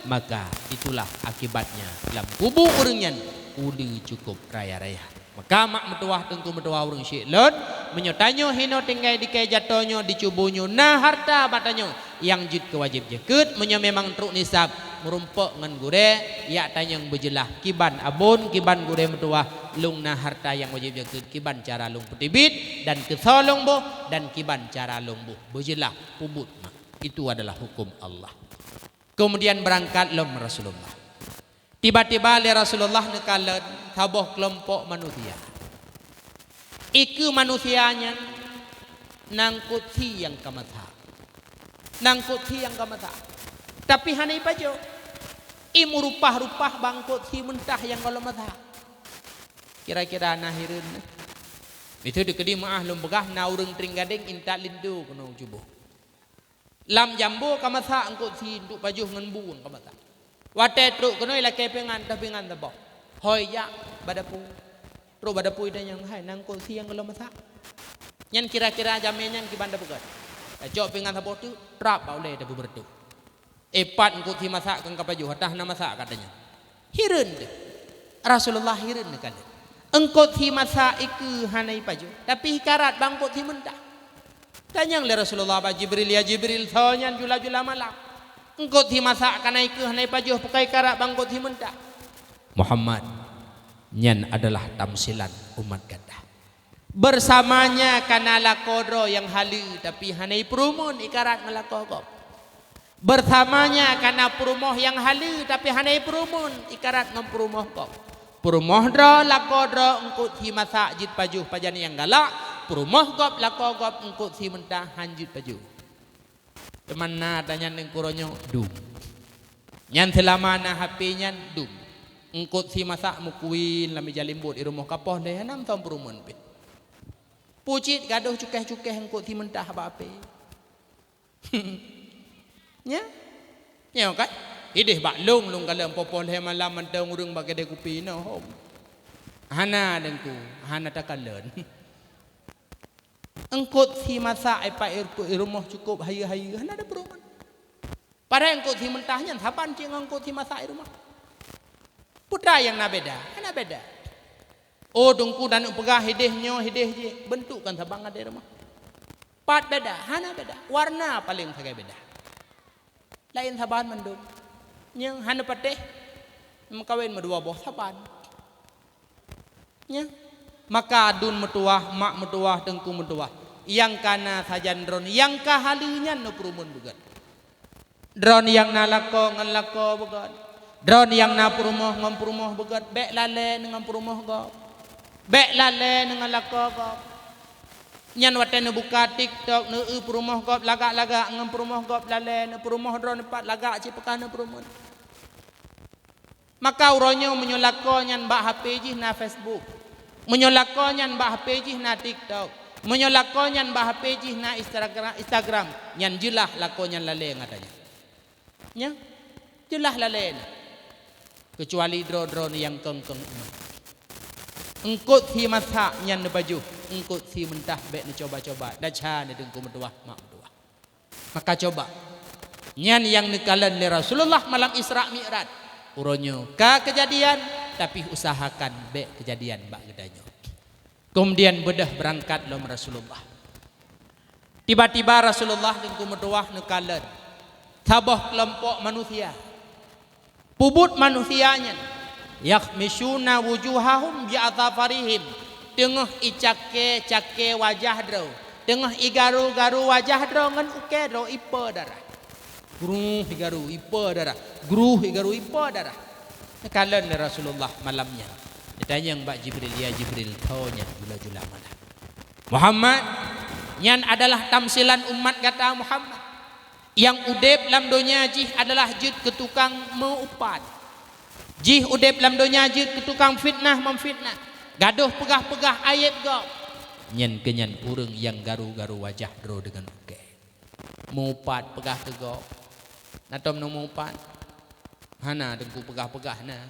maka itulah akibatnya lam kubu ureuëng nyan uleue cukôp raya-raya." Maka mak meutuwah, teungku meutuwah, ureuëng syik lôn, meunyoe tanyoe hinoe tinggai di kayée jato nyoe, di cubu nyoe na harta bak tanyoe nyang jeuet keu wajéb jakeuet, meunyoe memang trok nisab, meurumpok ngon gurée, jak tanyong beujeulaih, "Kiban abon, kiban gurée meutuwah, lôn na harta nyang wajéb jakeuet, kiban cara lôn peuteubiet, dan keusoe lôn boh, dan kiban cara lôn boh?" Beujeulaih, peubuet mak. Itu adalah huköm Allah. Keumudian beurangkat lom Rasulullah. Tiba-tiba lé Rasulullah neukalon saboh keulompok manusia. Ikeue manusia nyan na eungkôt sie nyang ka masak. Na eungkôt sie nyang ka masak. Tapi hana ipajoh. Imeurupah-rupah bak eungkôt sie meuntah nyang gohlom masak. Kira-kira na hireuen. Itu dikeudi meuáh lôn peugah na ureuëng Tring Gadeng intat linto keunoe u cuboh. Lam jambo ka masak eungkôt sie untuk pajoh ngon bu ka masak. Watée trok keunoe lakée pingan, toh pingan saboh. Hôi jak bak dapu. Trok bak dapu itanyong, "Hai, na eungkôt sie nyang gohlom masak?" Nyan kira-kira jamé nyan kiban tapeugét. Tacok pingan saboh teuk, trap bak ulée tapeubeureutôh. "Eh, pat eungkôt sie masak nyang ka pajoh, atawa hana masak?" ka tanyong. Hireuen teuh. Rasulullah hireuen neukalon. Eungkôt sie masak ikeue hana ipajoh, tapi ikarat bak eungkôt sie meuntah. Tanyong lé Rasulullah bak Jibril, "Ya Jibril, soe nyan jula-jula malam? Eungkôt sie masak ka na ikeue hana ipajoh, peu ka ikarat bak eungkôt sie meuntah?" "Muhammad, nyan adalah tamsilan umat gata. Beusamanya ka na lakoe droe nyang haleue, tapi hana ipeurumeuen ikarat ngon lakoe gob. Beusamanya ka na peurumoh nyang haleue, tapi hana ipeurumeuen ikarat ngon peurumoh gob. Peurumoh droe lakoe droe eungkôt sie masak jeuet pajoh pajan nyang galak, peurumoh gob lakoe gob eungkôt sie meuntah hán jeuet pajoh." Teuma na tanyong ngon uroe nyoe, dum. Nyan seulama na H P nyan, dum. Eungkôt sie masak meukuén lam meuja limbot di rumoh, ka poh lhée hana meusom peurumeuen pih. Pucit gadôh cukéh-cukéh eungkôt sie meuntah bak H P. Nyan? Nyoe kan? Ideh bak lôn, lôn kalon poh-poh lhée malam mantong ureuëng bak keudée kupi inoe hom. Hana, Teungku, hana takalon. Eungkôt sie masak ipat i rumoh cukôp hayeue-hayeue, hana ada peurumeuen. Padahai eungkôt sie meuntah nyan saban cit ngon eungkôt sie masak i rumoh. Peue nyang na beda? Hana beda. Oh, Teungku, dan peugah hideh nyoe, hideh jih, beuntuk kan saban ngon di rumoh. Pat beda? Hana beda. Warna paleng sagai beda. Laén saban mandum. Nyang hana patéh meukawen meudua boh saban. Nya, maka aduen meutuwah, mak meutuwah, teungku meutuwah, nyang ka na sajan droe, nyang ka haleue nyan neupeurumeuen beugét. Droe nyang na lakoe ngon lakoe beugét. Droe nyang na peurumoh ngon peurumoh beugét, bék lalée ngon peurumoh gob. Bék lalée ngon lakoe gob. Nyan watée neubuka TikTok, neueu peurumoh gob lagak-lagak ngon peurumoh gob lalée, neupeurumoh droe neupat lagak cit peugah neupeurumeuen. Maka uroe nyoe meunyoe lakoe nyan bak H P jih na Facebook, meunyoe lakoe nyan bak H P jih na TikTok, meunyoe lakoe nyan bak H P jih na Instagra-, Instagram, nyan jeulaih lakoe nyan lalée ngon ata nyan. Nya, jeulaih lalée na. Keucuali droe-droe nyang kong-kong iman. Eungkôt sie masak nyan neupajoh, eungkôt sie meuntah bék neucoba-coba, desya neuteungku meutuwah, mak meutuwah. Maka coba, nyan nyang neukalon lé Rasulullah malam Isra Mi'raj. Uroe nyoe ka keujadian, tapi usahakan bék keujadian bak geutanyoe. Keumudian beudôh beurangkat lom Rasulullah. Tiba-tiba Rasulullah teungku meutuwah neukalon saboh keulompok manusia. Peubuet manusia nyan, "Yakhmishuna wujuhahum bi adzafarihim," teungoh icakée-cakée wajah droe, teungoh igaru-garu wajah droe ngon ukée droe ipe darah. Gruh garu ipe darah, gruh garu ipe darah. Neukalon lé Rasulullah malam nyan. Neutanyong bak Jibril, "Ya Jibril, tho nyan jula-jula malam?" "Muhammad, nyan adalah tamsilan umat gata Muhammad. Nyang udeb lam donya jih adalah jeuet keu tukang meu-upat. Jih udeb lam donya jeuet keu tukang fitnah-memfitnah, gadôh peugah-peugah ayeb gob." Nyan keuh nyan ureuëng nyang garu-garu wajah droe deungon ukée. Meu-upat peugah keu gob. Na tom nyoe meu-upat? Hana, Teungku, peugah-peugah na.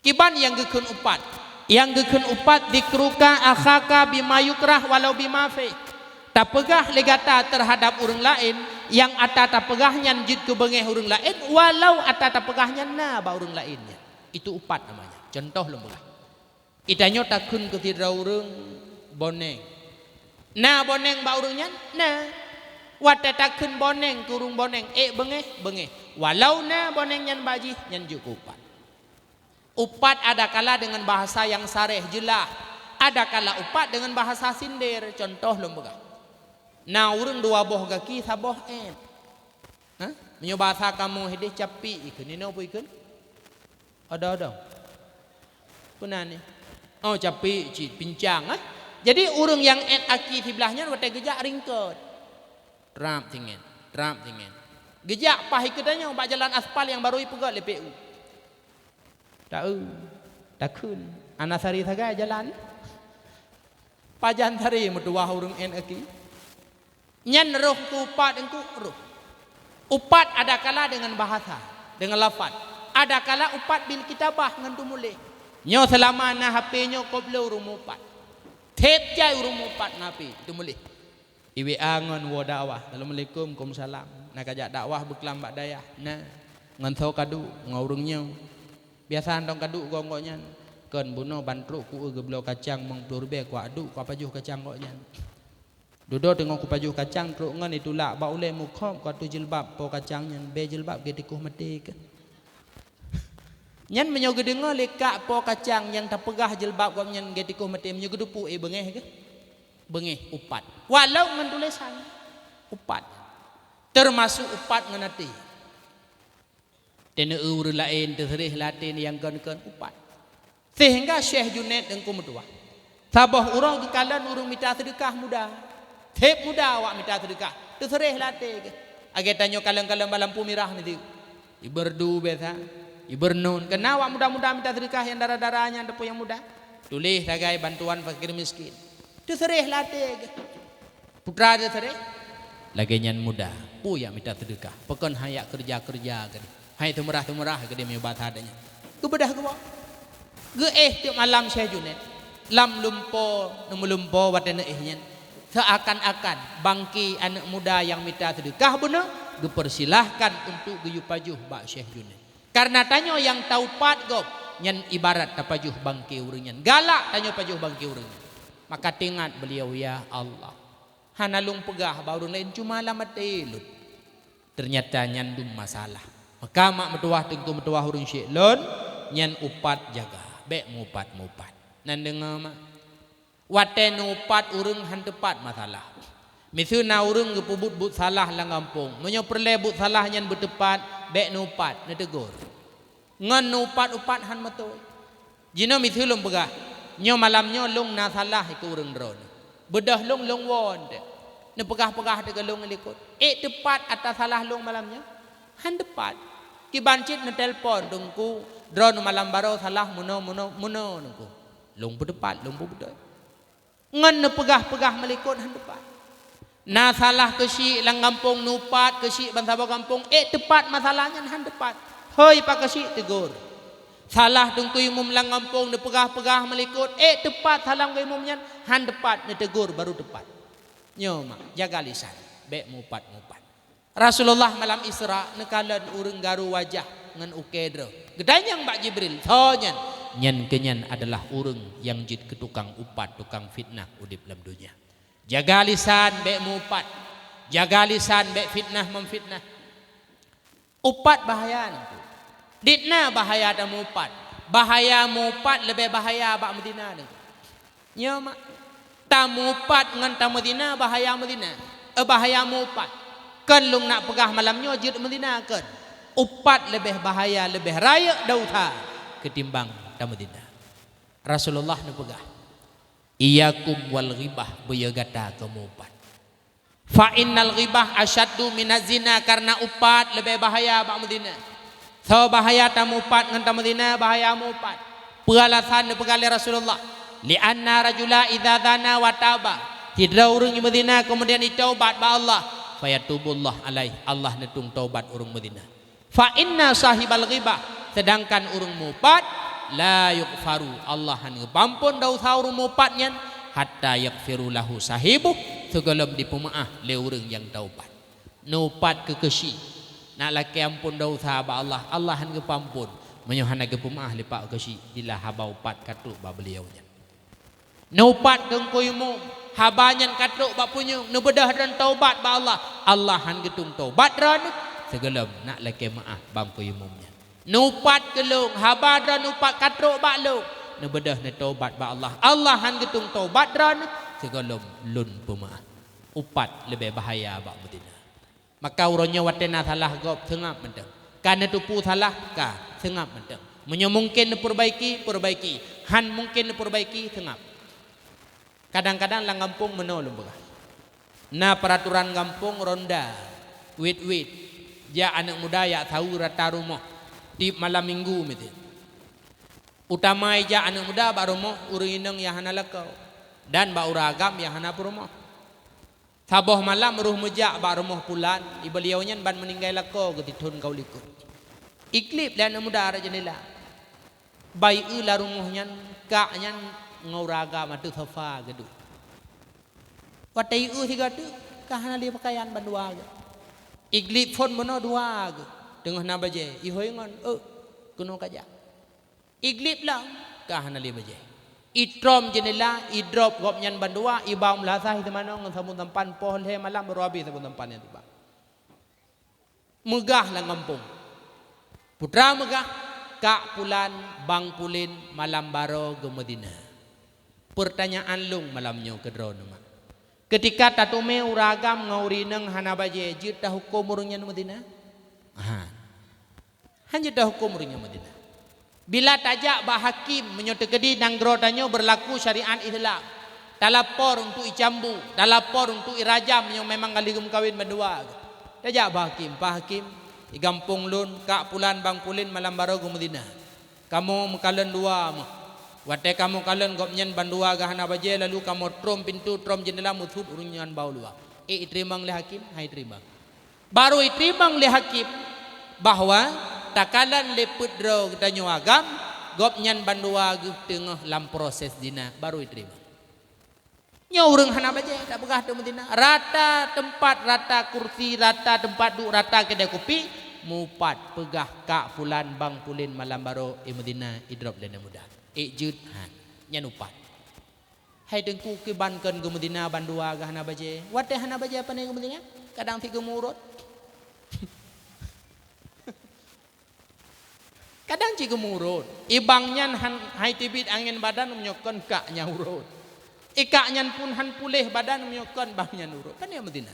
Kiban nyang geukheun upat? Nyang geukheun upat, "Dzikruka akhaka bima yukrah walau bima fih." Tapeugah lé gata teuhadab ureuëng laén, nyang ata tapeugah nyan jeuet keu beungéh ureuëng laén, walau ata tapeugah nyan na bak ureuëng laén nyan. Itu upat namanya. Cuntoh lôn peugah. Geutanyoe takheun keu sidroe ureuëng boneng. Na boneng bak ureuëng nyan? Na. Watée takheun boneng keu ureuëng boneng, ék beungéh? Beungéh. Walau na boneng nyan bak jih, nyan jeuet keu upat. Upat adakala deungon bahasa nyang saréh, jeulaih. Adakala upat deungon bahasa sinder. Cuntoh lôn peugah. Na ureuëng dua boh gaki, saboh ét. Hah? Meunyoe bahasa kamoe hideh, capik ikheun. Inoe peue ikheun? Odo-odo. Peue nan nyoe? Oh, capik cit, pincang, eh. Jadi, ureuëng nyang ét aki siblah nyan watée geujak ringkot. Trap singet, trap singet. Geujak paih keu tanyoe bak jalan aspal nyang barô ipeugét lé P U. Taeu, takheun, hana sari sagai jalan. Pajan sari meutuwah ureuëng ét aki. Nyan roh keu upat Teungku, roh. Upat adakala deungon bahasa, deungon lafaz. Adakala upat bil kitabah ngon teumuléh. Nyoe seulama na H P nyoe kop le ureuëng meu-upat. Tieb jai ureuëng meu-upat na H P teumuléh. I W A ngon woe dakwah, "Assalamualaikum, waalaikumsalam. Na kajak dakwah beuklam bak dayah?" "Na." "Ngon soe kaduek?" "Ngon ureuëng nyoe." "Biasa hantom kaduek ngon gobnyan?" "Kon, bunoe ban trok ku eu geubloe kacang limong ploh ribée, kuaduk, kupajoh kacang gobnyan. Dudoe teungoh kupajoh kacang, trok ngon itulak bak ulée mukhop, kuatoh jilbab po kacang nyan, bée jilbab geutikoh maté keuh." Nyan meunyoe geudeungoe lé kak po kacang nyang tapeugah jilbab gobnyan geutikoh maté, meunyoe geuteupeu, eh, beungéh keuh? Beungéh, upat. Walau ngon tulésan, upat. Teumasok upat ngon até. Teuneuk ureuëng laén, teuseureh lé até nyang kon-kon, upat. Sehingga Syekh Junaid Teungku meutuwah. Saboh uroe geukalon ureuëng mita seudeukah muda. Tieb muda awak mita seudeukah, teuseureh lé até keuh. Lagée tanyoe kalon-kalon bak lampu mirah nyoe. Ibeurdu biasa, ibernun. Keunan awak muda-muda mita seudeukah nyang dara-dara nyan, teupeu nyang muda. Tuléh sagai bantuan fakir miskin. Teuseureh lé até keuh. Putra teuseureh, lagée nyan muda, peue nyang mita seudeukah, pakon han jak keureuja-keureuja keudeh, han jak seumeurah-seumeurah keudeh meunyoe basa donya. Geubeudôh geuwoe. Geuéh teuk malam Syekh Junaid. Lam lumpo, neumeulumpo watée neuéh nyan. Seuakan-akan bangke aneuëk muda nyang mita seudeukah bunoe, geupeusilahkan untuk geuyue pajoh bak Syekh Junaid. Kareuna tanyoe nyang taupat gob, nyan ibarat tapajoh bangke ureuëng nyan. Galak tanyoe pajoh bangke ureuëng nyan. Maka teuingat beuliau, "Ya Allah, hana lôn peugah bak ureuëng laén, cuma lam até lôn." Teunyata nyan dum masalah. Maka mak meutuwah Teungku meutuwah ureuëng syik lôn, nyan upat jaga. Bék meu-upat-meu-upat. Nan deungoe mak. Watée neuupat ureuëng han teupat masalah. Miseue na ureuëng geupeubuet buet salah lam gampông, meunyoe peureulée buet salah nyan beuteupat, bék neuupat, neuteugur. Ngon neuupat-upat han meuteue. Jinoe miseue lôn peugah, nyoe malam nyoe lôn na salah keu ureuëng droeneueh. Beudôh lôn, lôn woe teuk. Neupeugah-peugah teuk keu lôn likot. Ék teupat ata salah lôn malam nyoe? Han teupat. Kiban cit neutelepon, "Teungku, droeneueh malam baroe salah meunoe, meunoe, meunoe, Teungku." Lôn peuteupat, lôn peubeutôi. Ngon neupeugah-peugah meulikot han teupat. Na salah keuchik lam gampông, neuupat keuchik bansaboh gampông, ék teupat masalah nyan han teupat. Hôi pakeuchik, teugur. Salah teungku imum lam gampông, neupeugah-peugah meulikot, ék teupat salah teungku imum nyan han teupat, neuteugur baru teupat. Nyoe mak, jaga lisan, bék meu-upat-meu-upat. Rasulullah malam Isra neukalon ureuëng garu wajah ngon ukée droe. Geutanyong bak Jibril, "Soe nyan?" "Nyan keuh nyan adalah ureuëng nyang jeuet keu tukang upat, tukang fitnah udeb lam donya." Jaga lisan bék meu-upat. Jaga lisan bék fitnah-memfitnah. Upat bahaya Teungku. Dit na bahaya tameu-upat. Bahaya meu-upat leubeh bahaya bak meuzina Teungku. Nyoe mak, tameu-upat ngon tameuzina bahaya meuzina, eh, bahaya meu-upat. Kon lôn nak peugah malam nyoe jeuet meuzina, kon. Upat leubeh bahaya, leubeh rayeuk desya keutimbang tameuzina. Rasulullah neupeugah, "Iyyakum wal ghibah, beuyo gata keu meuupat. Fa innal ghibah asyaddu minaz zina, kareuna upat leubeh bahaya bak meuzina." Soe bahaya tameuupat ngon tameuzina? Bahaya meuupat. Peue alasan neupeugah lé Rasulullah? "Li'anna rajula idza zana wa taba." Sidroe ureuëng meuzina keumudian jitaubat bak Allah, "fayatubullah alaih," Allah neutueng taubat ureuëng meuzina. "Fa inna sahibal ghibah," seudangkan ureuëng meuupat, "la yughfaru," Allah hana geupeuampon desya ureuëng meuupat nyan, "hatta yaghfiru lahu sahibuh," sigohlom jipeumeuáh lé ureuëng nyang taubat. Neuupat keu keushi, nak lakée ampon desya bak Allah, Allah hana geupeuampon meunyoe hana geupeumeuáh lé Pak Keushi, dilah haba upat ka trok bak beuliau nyan. Neuupat keu Teungku Imum, haba nyan ka trok bak punyueng, neubeudôh droe taubat bak Allah, Allah hana geutueng taubat droe, sigohlom nak lakée meuáh bak Teungku Imum nyan. Neuupat keu lôn, haba droe upat ka trok bak lôn, neubeudôh neutaubat bak Allah, Allah hana geutueng taubat droe, sigohlom lôn peumeuáh. Upat leubeh bahaya bak meuzina. Maka uroe nyoe watée na salah gob, seungab mantong. Ka neuteupeue salah, ka seungab mantong. Meunyoe mungken neupeubaiki, peubaiki. Han mungken neupeubaiki, seungab. Kadang-kadang lam gampông meunoe lôn peugah. Na peuratoran gampông ronda, wit-wit. Jak aneuëk muda jak saweue rata rumoh, tieb malam minggu miseue. Utama ijak aneuëk muda bak rumoh ureuëng inong nyang hana lakoe, dan bak ureuëng agam nyang hana peurumoh. Saboh malam roh meujak bak rumoh pulan, i beuliau nyan ban meuninggai lakoe geutithon kaul likot. Iklib lé aneuëk muda rot jeundela. Bak ié lam rumoh nyan, kak nyan ngon ureuëng agam ateueh sofa geuduek. Watée ié sigoe teuk, ka hana lé peukayan bandua geuh. Iklib phon bunoe dua geuh, teungoh na bajée, ihôi ngon, "Euk, keunoe kajak." Iklib lom, ka hana lé bajée. Itrom jeundela, idrop gobnyan bandua, iba u meulasah, iseumanoe ngon sabon tampan, poh lhée malam barô habéh sabon tampan nyan teuba. Meugah lam gampông. Putra meugah, kak pulan, bang pulen, malam barô geumeudina. Peurtanyaan lôn malam nyoe keu droeneuh mak. Keutika tateumé ureuëng agam ngon ureuëng inong hana bajée, jeuet tahuköm ureuëng nyan meudina? Ha. Hana jeuet tahuköm ureuëng nyan meudina. Bila tajak bak hakém, meunyoe teukeudi nanggroe tanyoe beurlaku syariat Islam, talapor untuk icambu, talapor untuk irajam meunyoe memang ka lheueh geumeukawen bandua. Tajak bak hakém, "Pak Hakém, i gampông lôn, kak pulan bang pulen malam barô geumeudina. Kamoe meukalon dua meuh. Watée kamoe kalon gobnyan bandua geuh hana bajée, lalu kamoe trom pintoe, trom jeundela, meusuet ureuëng nyan bak u luwa." Ék iteurimong lé hakém? Hana iteurimong. Barô iteurimong lé hakém bahwa takalon lé peuet droe geutanyoe agam, gobnyan bandua geuh teungoh lam proses zina, barô iteurimong. Nyoe ureuëng hana bajée, tapeugah teuk meudina. Rata teumpat, rata kursi, rata teumpat duek, rata keudée kupi, meuupat peugah kak pulan bang pulen malam barô, i meudina, idrop lé aneuëk muda. Ék jeuet han. Nyan upat. Hai Teungku, kiban kon geumeudina bandua geuh hana bajée. Watée hana bajée pane geumeudina? Kadang cit geumurot. Kadang cit geumurot. I bang nyan han, hai teubiet angén badan meunyoe kon kak nyan urot. I kak nyan pun han puléh badan meunyoe kon bang nyan urot. Pane meudina?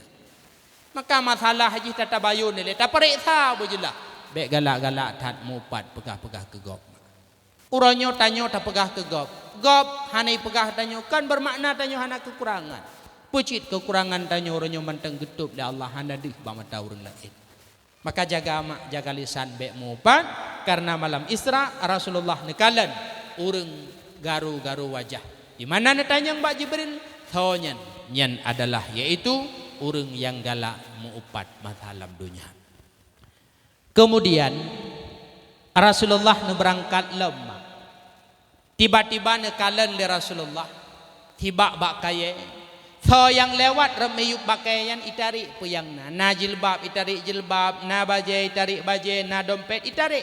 Maka masalah jih tatabayeue lé, tapareksa beujeulaih. Bék galak-galak that meuupat peugah-peugah keu gob. Uroe nyoe tanyoe tapeugah keu gob. Gob hana ipeugah tanyoe, kon beumakna tanyoe hana keukurangan. Peucit keukurangan tanyoe uroe nyoe mantong geutôb lé Allah hana deuh bak mata ureuëng laén. Maka jaga mak, jaga lisan, bék meuupat, kareuna malam Isra Rasulullah neukalon ureuëng garu-garu wajah. Di mana neutanyong bak Jibril, soe nyan? Nyan adalah yaitu ureuëng nyang galak meuupat masa lam donya. Keumudian, Rasulullah neubeurangkat lom mak. Tiba-tiba neukalon lé Rasulullah, sibak bak kayée. Soe nyang lewat rot miyueb bak kayée nyan itarek peue nyang na. Na jilbab itarek jilbab, na bajée itarek bajée, na dompet itarek.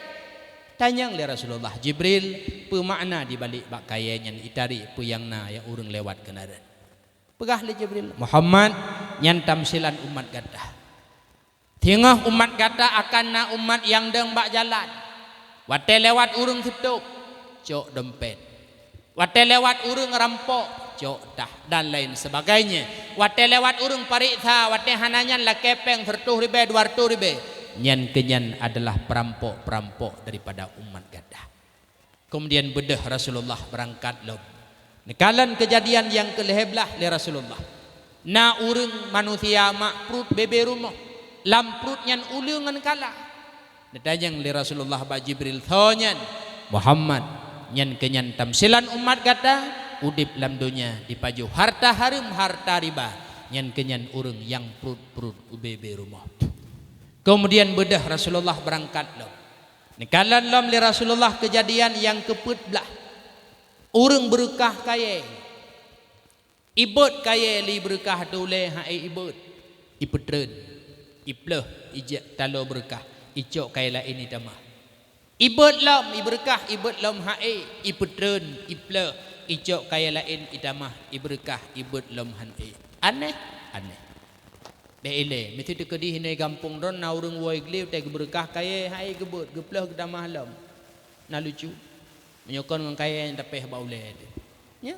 Tanyong lé Rasulullah, "Jibril, peue makna dibalek bak kayée nyan itarek peue nyang na nyang ureuëng lewat keunan?" Peugah lé Jibril, "Muhammad, nyan tamsilan umat gata. Singoh umat gata akan na umat nyang dong bak jalan. Watée lewat ureuëng seutôb, cok dompet. Watée lewat ureuëng rampok, cok tah, dan lain sebagainya. Watée lewat ureuëng pareksa, watée hana nyan lakée péng seratus ribée, dua ratus ribée, nyan keunyan adalah perampok-perampok daripada umat gata. Kemudian beudôh Rasulullah beurangkat lom. Neukalon keujadian nyang keulhée blaih lé Rasulullah. Na ureuëng manusia mak pruet bebe rumoh, lam pruet nyan uleue ngon kala. Neutanyong lé Rasulullah bak Jibril, "Soe nyan?" "Muhammad, nyan keunyan tamsilan umat gata, udeb lam donya dipajoh harta hareuem, harta riba, nyan keunyan ureuëng nyang pruet-pruet u bebe rumoh." Kemudian beudôh Rasulullah beurangkat lom. Neukalon lom lé Rasulullah keujadian nyang keupeuet blaih. Ureuëng beureukah kayée. Ibeuet kayée lé beureukah dulée hai ibeuet. Ipeutreun, ipleuh, ijak taloe beureukah, icok kayée laén itamah. Ibeuet lom, ibeureukah, ibeuet lom hai, ipeutreun, ipleuh, icok kayée laén itamah, ibeureukah, ibeuet lom hai. Aneh, aneh. Bék ilée, miseue teukeudi hinoe gampông droe na ureuëng woe glé teuh geubeureukah kayée hai geubeuet, geupleuh geutamah lom. Na lucu. Meunyoe kon ngon kayée nyang tapéh bak ulée teuh. Nya.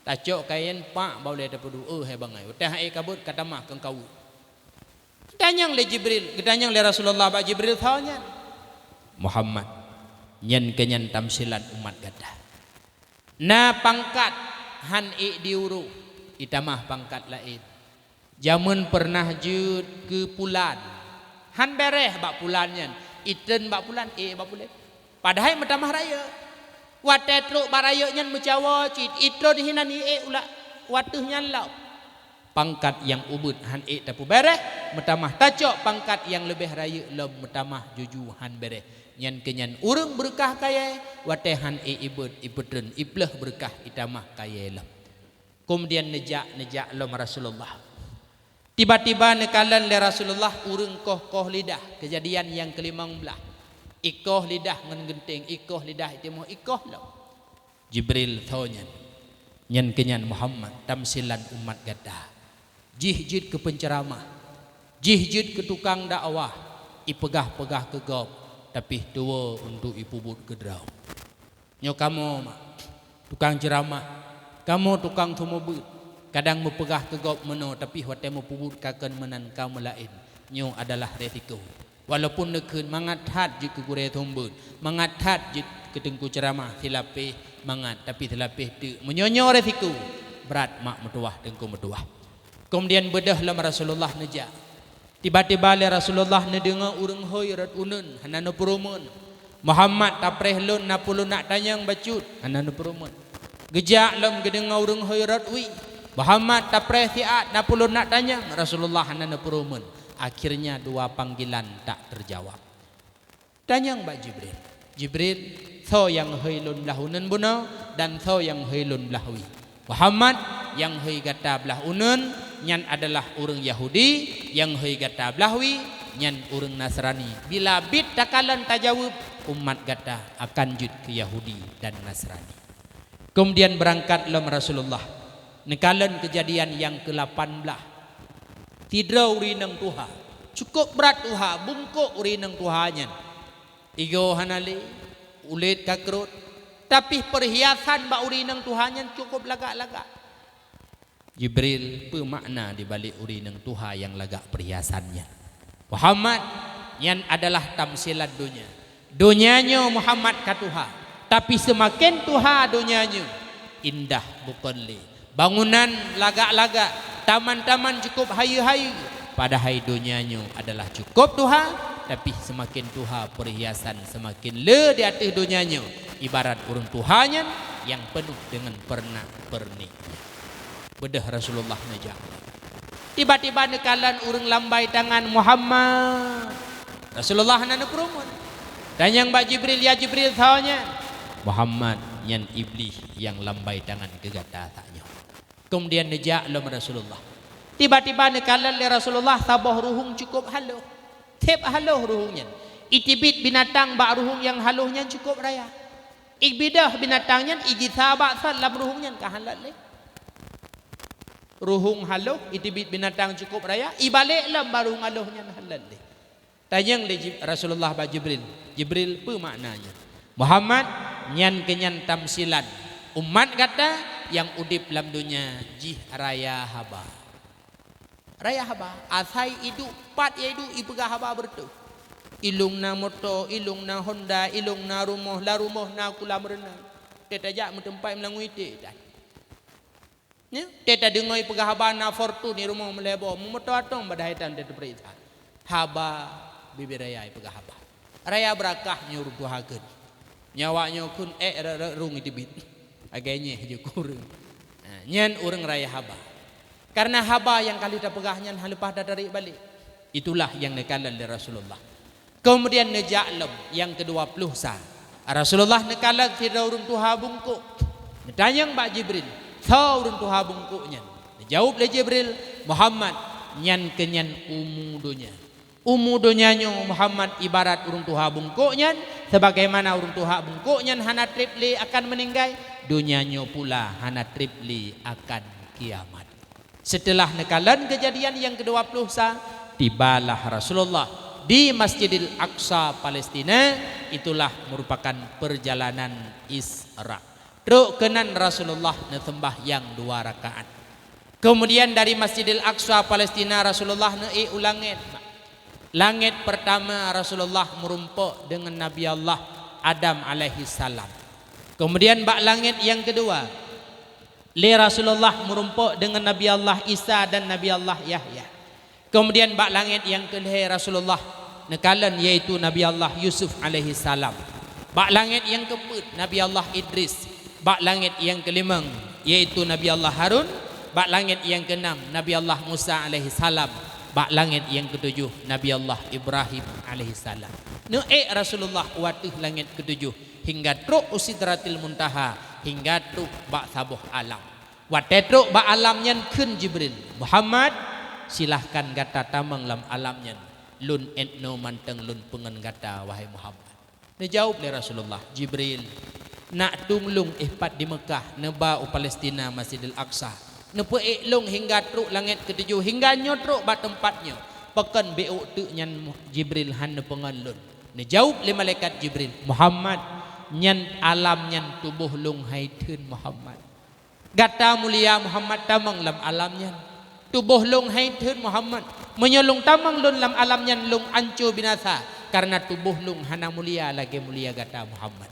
Tacok kayée nyan pak bak ulée tapeuduek, "Eh, hai bangai, watée hai ka beuet ka tamah keu kaweuek." Geutanyong lé Jibril, geutanyong lé Rasulullah bak Jibril, "Soe nyan?" "Muhammad, nyan keunyan tamsilan umat gata. Na pangkat han ék diuroh, itamah pangkat laén. Jameun peureunah jeuet keu pulan, han béréh bak pulan nyan, itreun bak pulan, ék bak pulan. Padahai meutamah rayeuk. Watée trok bak rayeuk nyan meucawa cit, itreun hinan iék ulak wateuh nyan lom. Pangkat nyang ubeuet han ék tapeubéréh, meutamah tacok pangkat nyang leubeh rayeuk lom, meutamah juju han béréh. Nyan keunyan ureuëng beureukah kayée, watée han ék ibeuet, ipeutreun, ipleuh beureukah, itamah kayée lom." Keumudian neujak, neujak lom Rasulullah. Tiba-tiba neukalon lé Rasulullah ureuëng koh-koh lidah, keujadian nyang keulimong blaih. Ikoh lidah ngon geunteng, ikoh lidah itimoh, ikoh lom. "Jibril, soe nyan?" "Nyan keunyan Muhammad, tamsilan umat gata. Jih jeuet keu peunceuramah, jih jeuet keu tukang dakwah, ipeugah-peugah keu gob, tapi tuwoe untuk ipeubuet keu droe. Nyoe kamoe mak, tukang ceuramah, kamoe tukang seumeubeuet, kadang meupeugah keu gob meunoe, tapi watée meupeubuet ka kon meunan, ka meulaén. Nyoe adalah resiko. Walaupun neukheun mangat that jeuet keu gurée seumeubeuet, mangat that jeuet keu teungku ceuramah, silapéh mangat, tapi silapéh teuk. Meunyoe nyoe resiko, brat mak meutuwah, teungku meutuwah." Keumudian beudôh lom Rasulullah neujak. Tiba-tiba lé Rasulullah neudeungoe ureuëng hôi rot uneuen, hana neupeurumeuen. "Muhammad, tapreh lôn, na peue lôn nak tanyong bacut," hana neupeurumeuen. Geujak lom geudeungoe ureuëng hôi rot wie. "Muhammad, tapreh siat, na peue lôn nak tanyong," Rasulullah hana neupeurumeuen. Akhirnya dua panggilan tak terjawab. Tanyong bak Jibril, "Jibril, soe nyang hôi lôn blaih uneuen bunoe dan soe nyang hôi lôn blaih wie?" "Muhammad, nyang hôi gata blaih uneuen nyan adalah ureuëng Yahudi, nyang hôi gata blaih wie nyan ureuëng Nasrani. Bila biet takalon tajaweueb, umat gata akan jeuet keu Yahudi dan Nasrani." Keumudian beurangkat lom Rasulullah, neukalon keujadian nyang keulapan blaih. Sidroe ureuëng inong tuha, cukôp brat tuha, bungkôk ureuëng inong tuha nyan. Igoe hana lé, ulét ka krot, tapi peurhiasan bak ureuëng inong tuha nyan cukôp lagak-lagak. "Jibril, peue makna dibalik ureuëng inong tuha nyang lagak peurhiasan nyan?" "Muhammad, nyan adalah tamsilan donya. Donya nyoe Muhammad ka tuha, tapi seumaken tuha donya nyoe, indah bukon lé. Bangunan lagak-lagak, taman-taman cukôp hayeue-hayeue, padahai donya nyoe adalah cukôp tuha, tapi seumaken tuha peurhiasan seumaken le di ateueh donya nyoe, ibarat ureuëng tuha nyan nyang peunoh deungon peurnak-peurnik." Beudôh Rasulullah neujak. Tiba-tiba neukalon ureuëng lambai tangan, "Muhammad." Rasulullah hana neupeurumeuen. Tanyong bak Jibril, "Ya Jibril, soe nyan?" "Muhammad, nyan Iblih nyang lambai tangan keu gata saat nyoe." Keumudian neujak lom Rasulullah. Tiba-tiba neukalon lé Rasulullah saboh ruhueng cukôp haloh. Seb haloh ruhueng nyan. Iteubiet binatang bak ruhueng nyang haloh nyan cukôp raya. Ibeudôh binatang nyan, igisa bak sat lam ruhueng nyan, ka hán lé. Ruhueng haloh, iteubiet binatang cukôp raya, ibalek lom bak ruhueng haloh nyan, hán lé. Tanyong lé Jib-, Rasulullah bak Jibril, "Jibril, peue makna nyan?" "Muhammad, nyan keunyan tamsilan umat gata, nyang udeb lam donya jih raya haba. Raya haba, asai iduek pat ya iduek ipeugah haba beureutoh. Ilong na moto, ilong na Honda, ilong na rumoh, lam rumoh na kulam reunang. Teutajak meuteumpat meulangui teh dan. Nyoe, teuta deungoe peugah haba na Fortuner rumoh meulebô, meumoto atong bak dahi tan teupeuriksa. Haba bibit raya peugah haba. Raya beurakah nyoe ureuëng tuha kheun. Nyawa nyoe kheun ék rot-rot rung iteubiet. Lagée nyeh jeuet keu ureuëng. Nah, nyan ureuëng raya haba. Karena haba nyang ka lheueh tapeugah nyan hana leupah tatarék balek. Itulah nyang neukalon lé Rasulullah. Keumudian neujak lom nyang keudua ploh sa. Rasulullah neukalon sidroe ureuëng tuha bungkôk. Neutanyong bak Jibril, "Soe ureuëng tuha bungkôk nyan?" Neujaweueb lé Jibril, "Muhammad, nyan keuh nyan umu donya. Umu donya nyoe Muhammad ibarat ureuëng tuha bungkôk nyan, sebagaimana ureuëng tuha bungkôk nyan hana treb lé akan meuninggai, donya nyoe pula hana treb lé akan kiamat." Seuteulah neukalon keujadian nyang keudua ploh sa, tibalah Rasulullah di Masjidil Aqsa, Palestina, itulah meurupakan peurjalanan Isra. Trok keunan Rasulullah neuseumbahyang dua rakaat. Keumudian dari Masjidil Aqsa, Palestina, Rasulullah neuék u langét. Langét peurtama Rasulullah meurumpok deungon Nabi Allah Adam alaihissalam. Keumudian bak langét nyang keudua, lé Rasulullah meurumpok deungon Nabi Allah Isa dan Nabi Allah Yahya. Keumudian bak langét nyang keulhée Rasulullah neukalon, yaitu Nabi Allah Yusuf alaihissalam. Bak langét nyang keupeuet Nabi Allah Idris. Bak langét nyang keulimong, yaitu Nabi Allah Harun. Bak langét nyang keunam Nabi Allah Musa alaihissalam. Bak langét nyang keutujoh Nabi Allah Ibrahim alaihissalam. Neuék Rasulullah u ateueh langét keutujoh hingga trok u Sidratil Muntaha, hingga trok bak saboh alam. Watée trok bak alam nyan kheun Jibril, "Muhammad, silahkan gata tamong lam alam nyan. Lôn étnoe mantong lôn peungon gata, wahai Muhammad." Neujaweueb lé Rasulullah, "Jibril, nak tueng lôn éh pat di Meukah neuba u Palestina, Masjidil Aqsa. Neupeuék lôn hingga trok langét keutujoh, hingga nyoe trok bak teumpat nyoe. Pakon bék teuk nyan Jibril hana neupeungon lôn?" Neujaweueb lé malaikat Jibril, "Muhammad, nyan alam nyan tuboh lôn hai theun, Muhammad. Gata mulia, Muhammad, tamong lam alam nyan. Tuboh lôn hai theun, Muhammad. Meunyoe lôn tamong lôn lam alam nyan, lôn anco binasa, kareuna tuboh lôn hana mulia lagée mulia gata, Muhammad."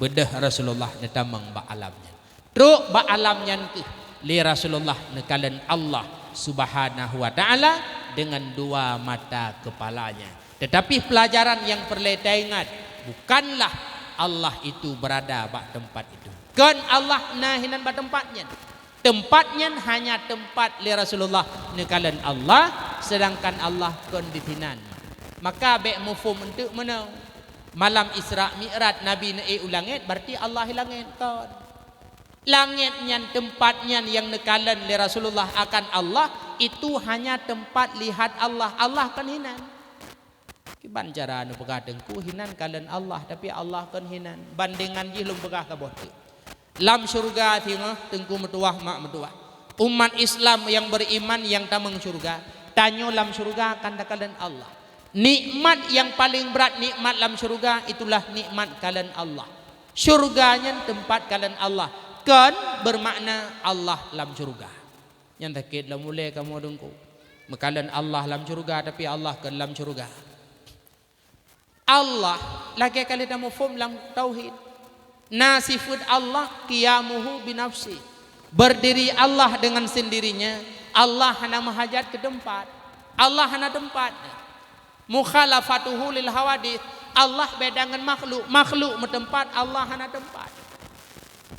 Beudôh Rasulullah neutamong bak alam nyan. Trok bak alam nyan keuh lé Rasulullah neukalon Allah Subhanahu wa Ta'ala deungon dua mata keupalanya. Teutapi peulajaran nyang peureulée taingat, bukanlah Allah itu beurada bak teumpat itu. Kon Allah na hinan bak teumpat nyan. Teumpat nyan hanya teumpat lé Rasulullah neukalon Allah, seudangkan Allah kon di sinan. Maka bék muphom eunteuk meunoe. Malam Isra Mi'raj Nabi neuék u langét, berarti Allah di langét, kon. Langét nyan, teumpat nyan nyang neukalon lé Rasulullah akan Allah, itu hanya teumpat lihat Allah. Allah kon hinan. Kiban cara neupeugah Teungku hinan kalon Allah, tapi Allah kon hinan. Bandengan jih lôn peugah saboh teuk. Lam syeuruga singoh Teungku meutuwah, mak meutuwah, umat Islam nyang beriman nyang tamong syeuruga, tanyoe lam syeuruga akan takalon Allah. Nikmat nyang paleng brat nikmat lam syeuruga itulah nikmat kalon Allah. Syeuruga nyan teumpat kalon Allah, kon beumakna Allah lam syeuruga. Nyan sakét lom ulée kamoe Teungku. Meukalon Allah lam syeuruga, tapi Allah kon lam syeuruga. Allah, lagée ka lheueh tamuphom lam tauhid, na sifeuet Allah qiyamuhu binafsi. Berdiri Allah dengan sendirinya. Allah hana meuhajat keu teumpat. Allah hana teumpat. Mukhalafatuhu lil hawadits. Allah beda ngon makhluk. Makhluk meuteumpat, Allah hana teumpat.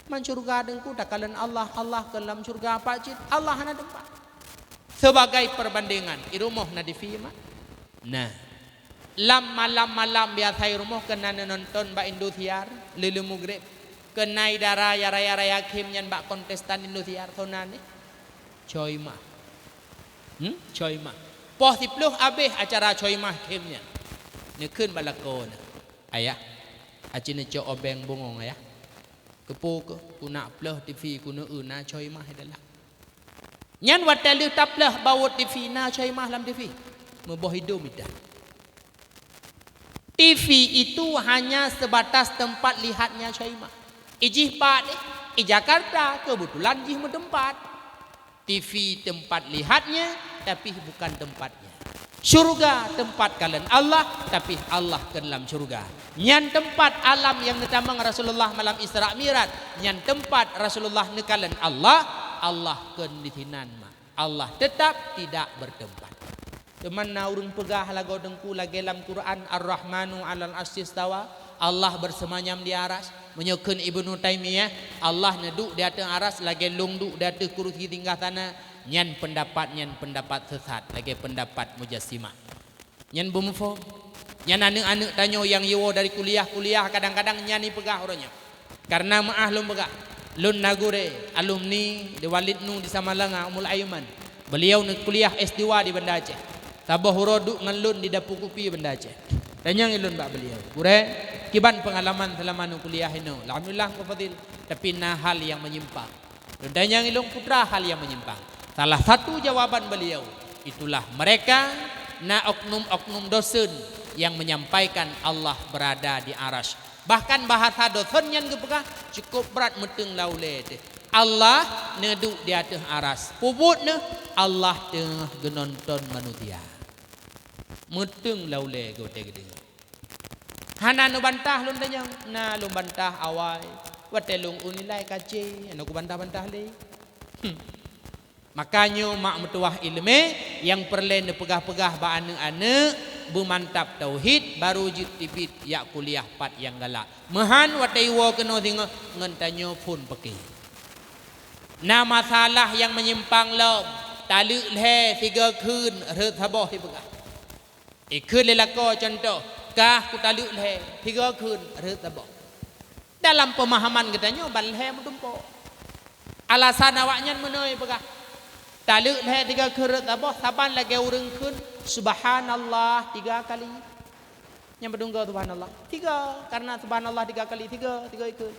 Man syeuruga Teungku takalon Allah, Allah kon lam syeuruga, apa cit Allah hana teumpat. Sebagai perbandingan, i rumoh na T V, mak? Nah, lam malam-malam biasa i rumoh keunan neunonton bak Indosiar, lheuh-lheuh mugreb, keunan idara ya raya-raya game nyan bak kontestan Indosiar, soe nan nyan? Coimah. Hmm? Coimah. Poh siploh abéh acara Coimah game nyan. Neukheun bak lakoe na, "Ayah, aci neucok obeng bungong, Ayah." "Keupeue keuh?" "Kunak ploh T V, kuneu na Coimah di dalam." Nyan watée lheueh tapleuh bawot T V, na Coimah lam T V. Meuboh idong mita. T V itu hanya sebatas tempat lihatnya Coimah. Ijih pat deh. Di Jakarta keubeutulan jih meuteumpat. T V tempat lihatnya, tapi bukan tempatnya. Syurga tempat kalon Allah, tapi Allah keu lam syurga. Nyan tempat alam nyang neutamong Rasulullah malam Isra Mi'raj. Nyan tempat Rasulullah neukalon Allah, Allah keu di sinan mak. Allah tetap tidak bertempat. Teuma na ureuëng peugah lagoe Teungku lagée lam Quran, "Ar-Rahmanu 'alal 'arsy istawa", Allah bersemayam di aras. Meunyoe kheun Ibnu Taimiyah, Allah neuduek di ateueh aras lagée lôn duek di ateueh kurusi singgah sana, nyan peundapat nyan peundapat sesat lagée peundapat mujassimah. Nyan beumuphom. Nyan aneuëk-aneuëk tanyoe nyang jiwoe dari kuliah-kuliah kadang-kadang nyan jipeugah uroe nyoe. Kareuna meuáh lôn peugah, lôn na gurée, alumni di Walid Nu di Samalanga, Ummul Aiman. Beuliau neukuliah S dua di Banda Aceh. Saboh uroe duek ngon lôn di Dapu Kupi Banda Aceh. Tanyong lôn bak beuliau, "Gurée, kiban peungalaman seulama neukuliah inoe?" "Alhamdulillah, Teungku Fadil, tapi na hal nyang meunyimpang." Lôn tanyong lôn, "Peue teuma hal nyang meunyimpang?" Salah satu jawaban beuliau, "Itulah mereka, na oknum-oknum dosen nyang menyampaikan Allah berada di aras." Bahkan bahasa dosen nyan geupeugah, "Cukup brat meuteung lam ulée teuh. Allah neuduek di ateueh aras. Peubuet neuh, Allah teungoh geunonton manusia." Meuteung lam ulée geuh watée geudeungoe. Hana neubantah lôn tanyong, na lôn bantah awai. Watée lôn unilai kacé, hana kubantah-bantah lé. Hmm. Maka nyoe mak meutuwah iéleumé nyang peureulée neupeugah-peugah bak aneuëk-aneuëk, beumantap tauhid, barô jeuet teubiet jak kuliah pat nyang galak. Meuhan watée iwoe keunoe singoh ngon tanyoe phon paké. Na masalah nyang meunyimpang lom, taleuek lhée sigoe kheun rhot saboh jipeugah. Ikheun lé lakoe cuntoh, kah kutaleuek lhée, sigoe kheun rhot saboh. Dalam peumahaman geutanyoe ban lhée meutumpôk. Alasan awaknyan meunoe peugah, taleuek lhée sigoe kheun rhot saboh saban lagée ureuëng kheun subhanallah tiga kali. Nyang beudunggoe subhanallah tiga, kareuna subhanallah tiga kali tiga, tiga ikheun.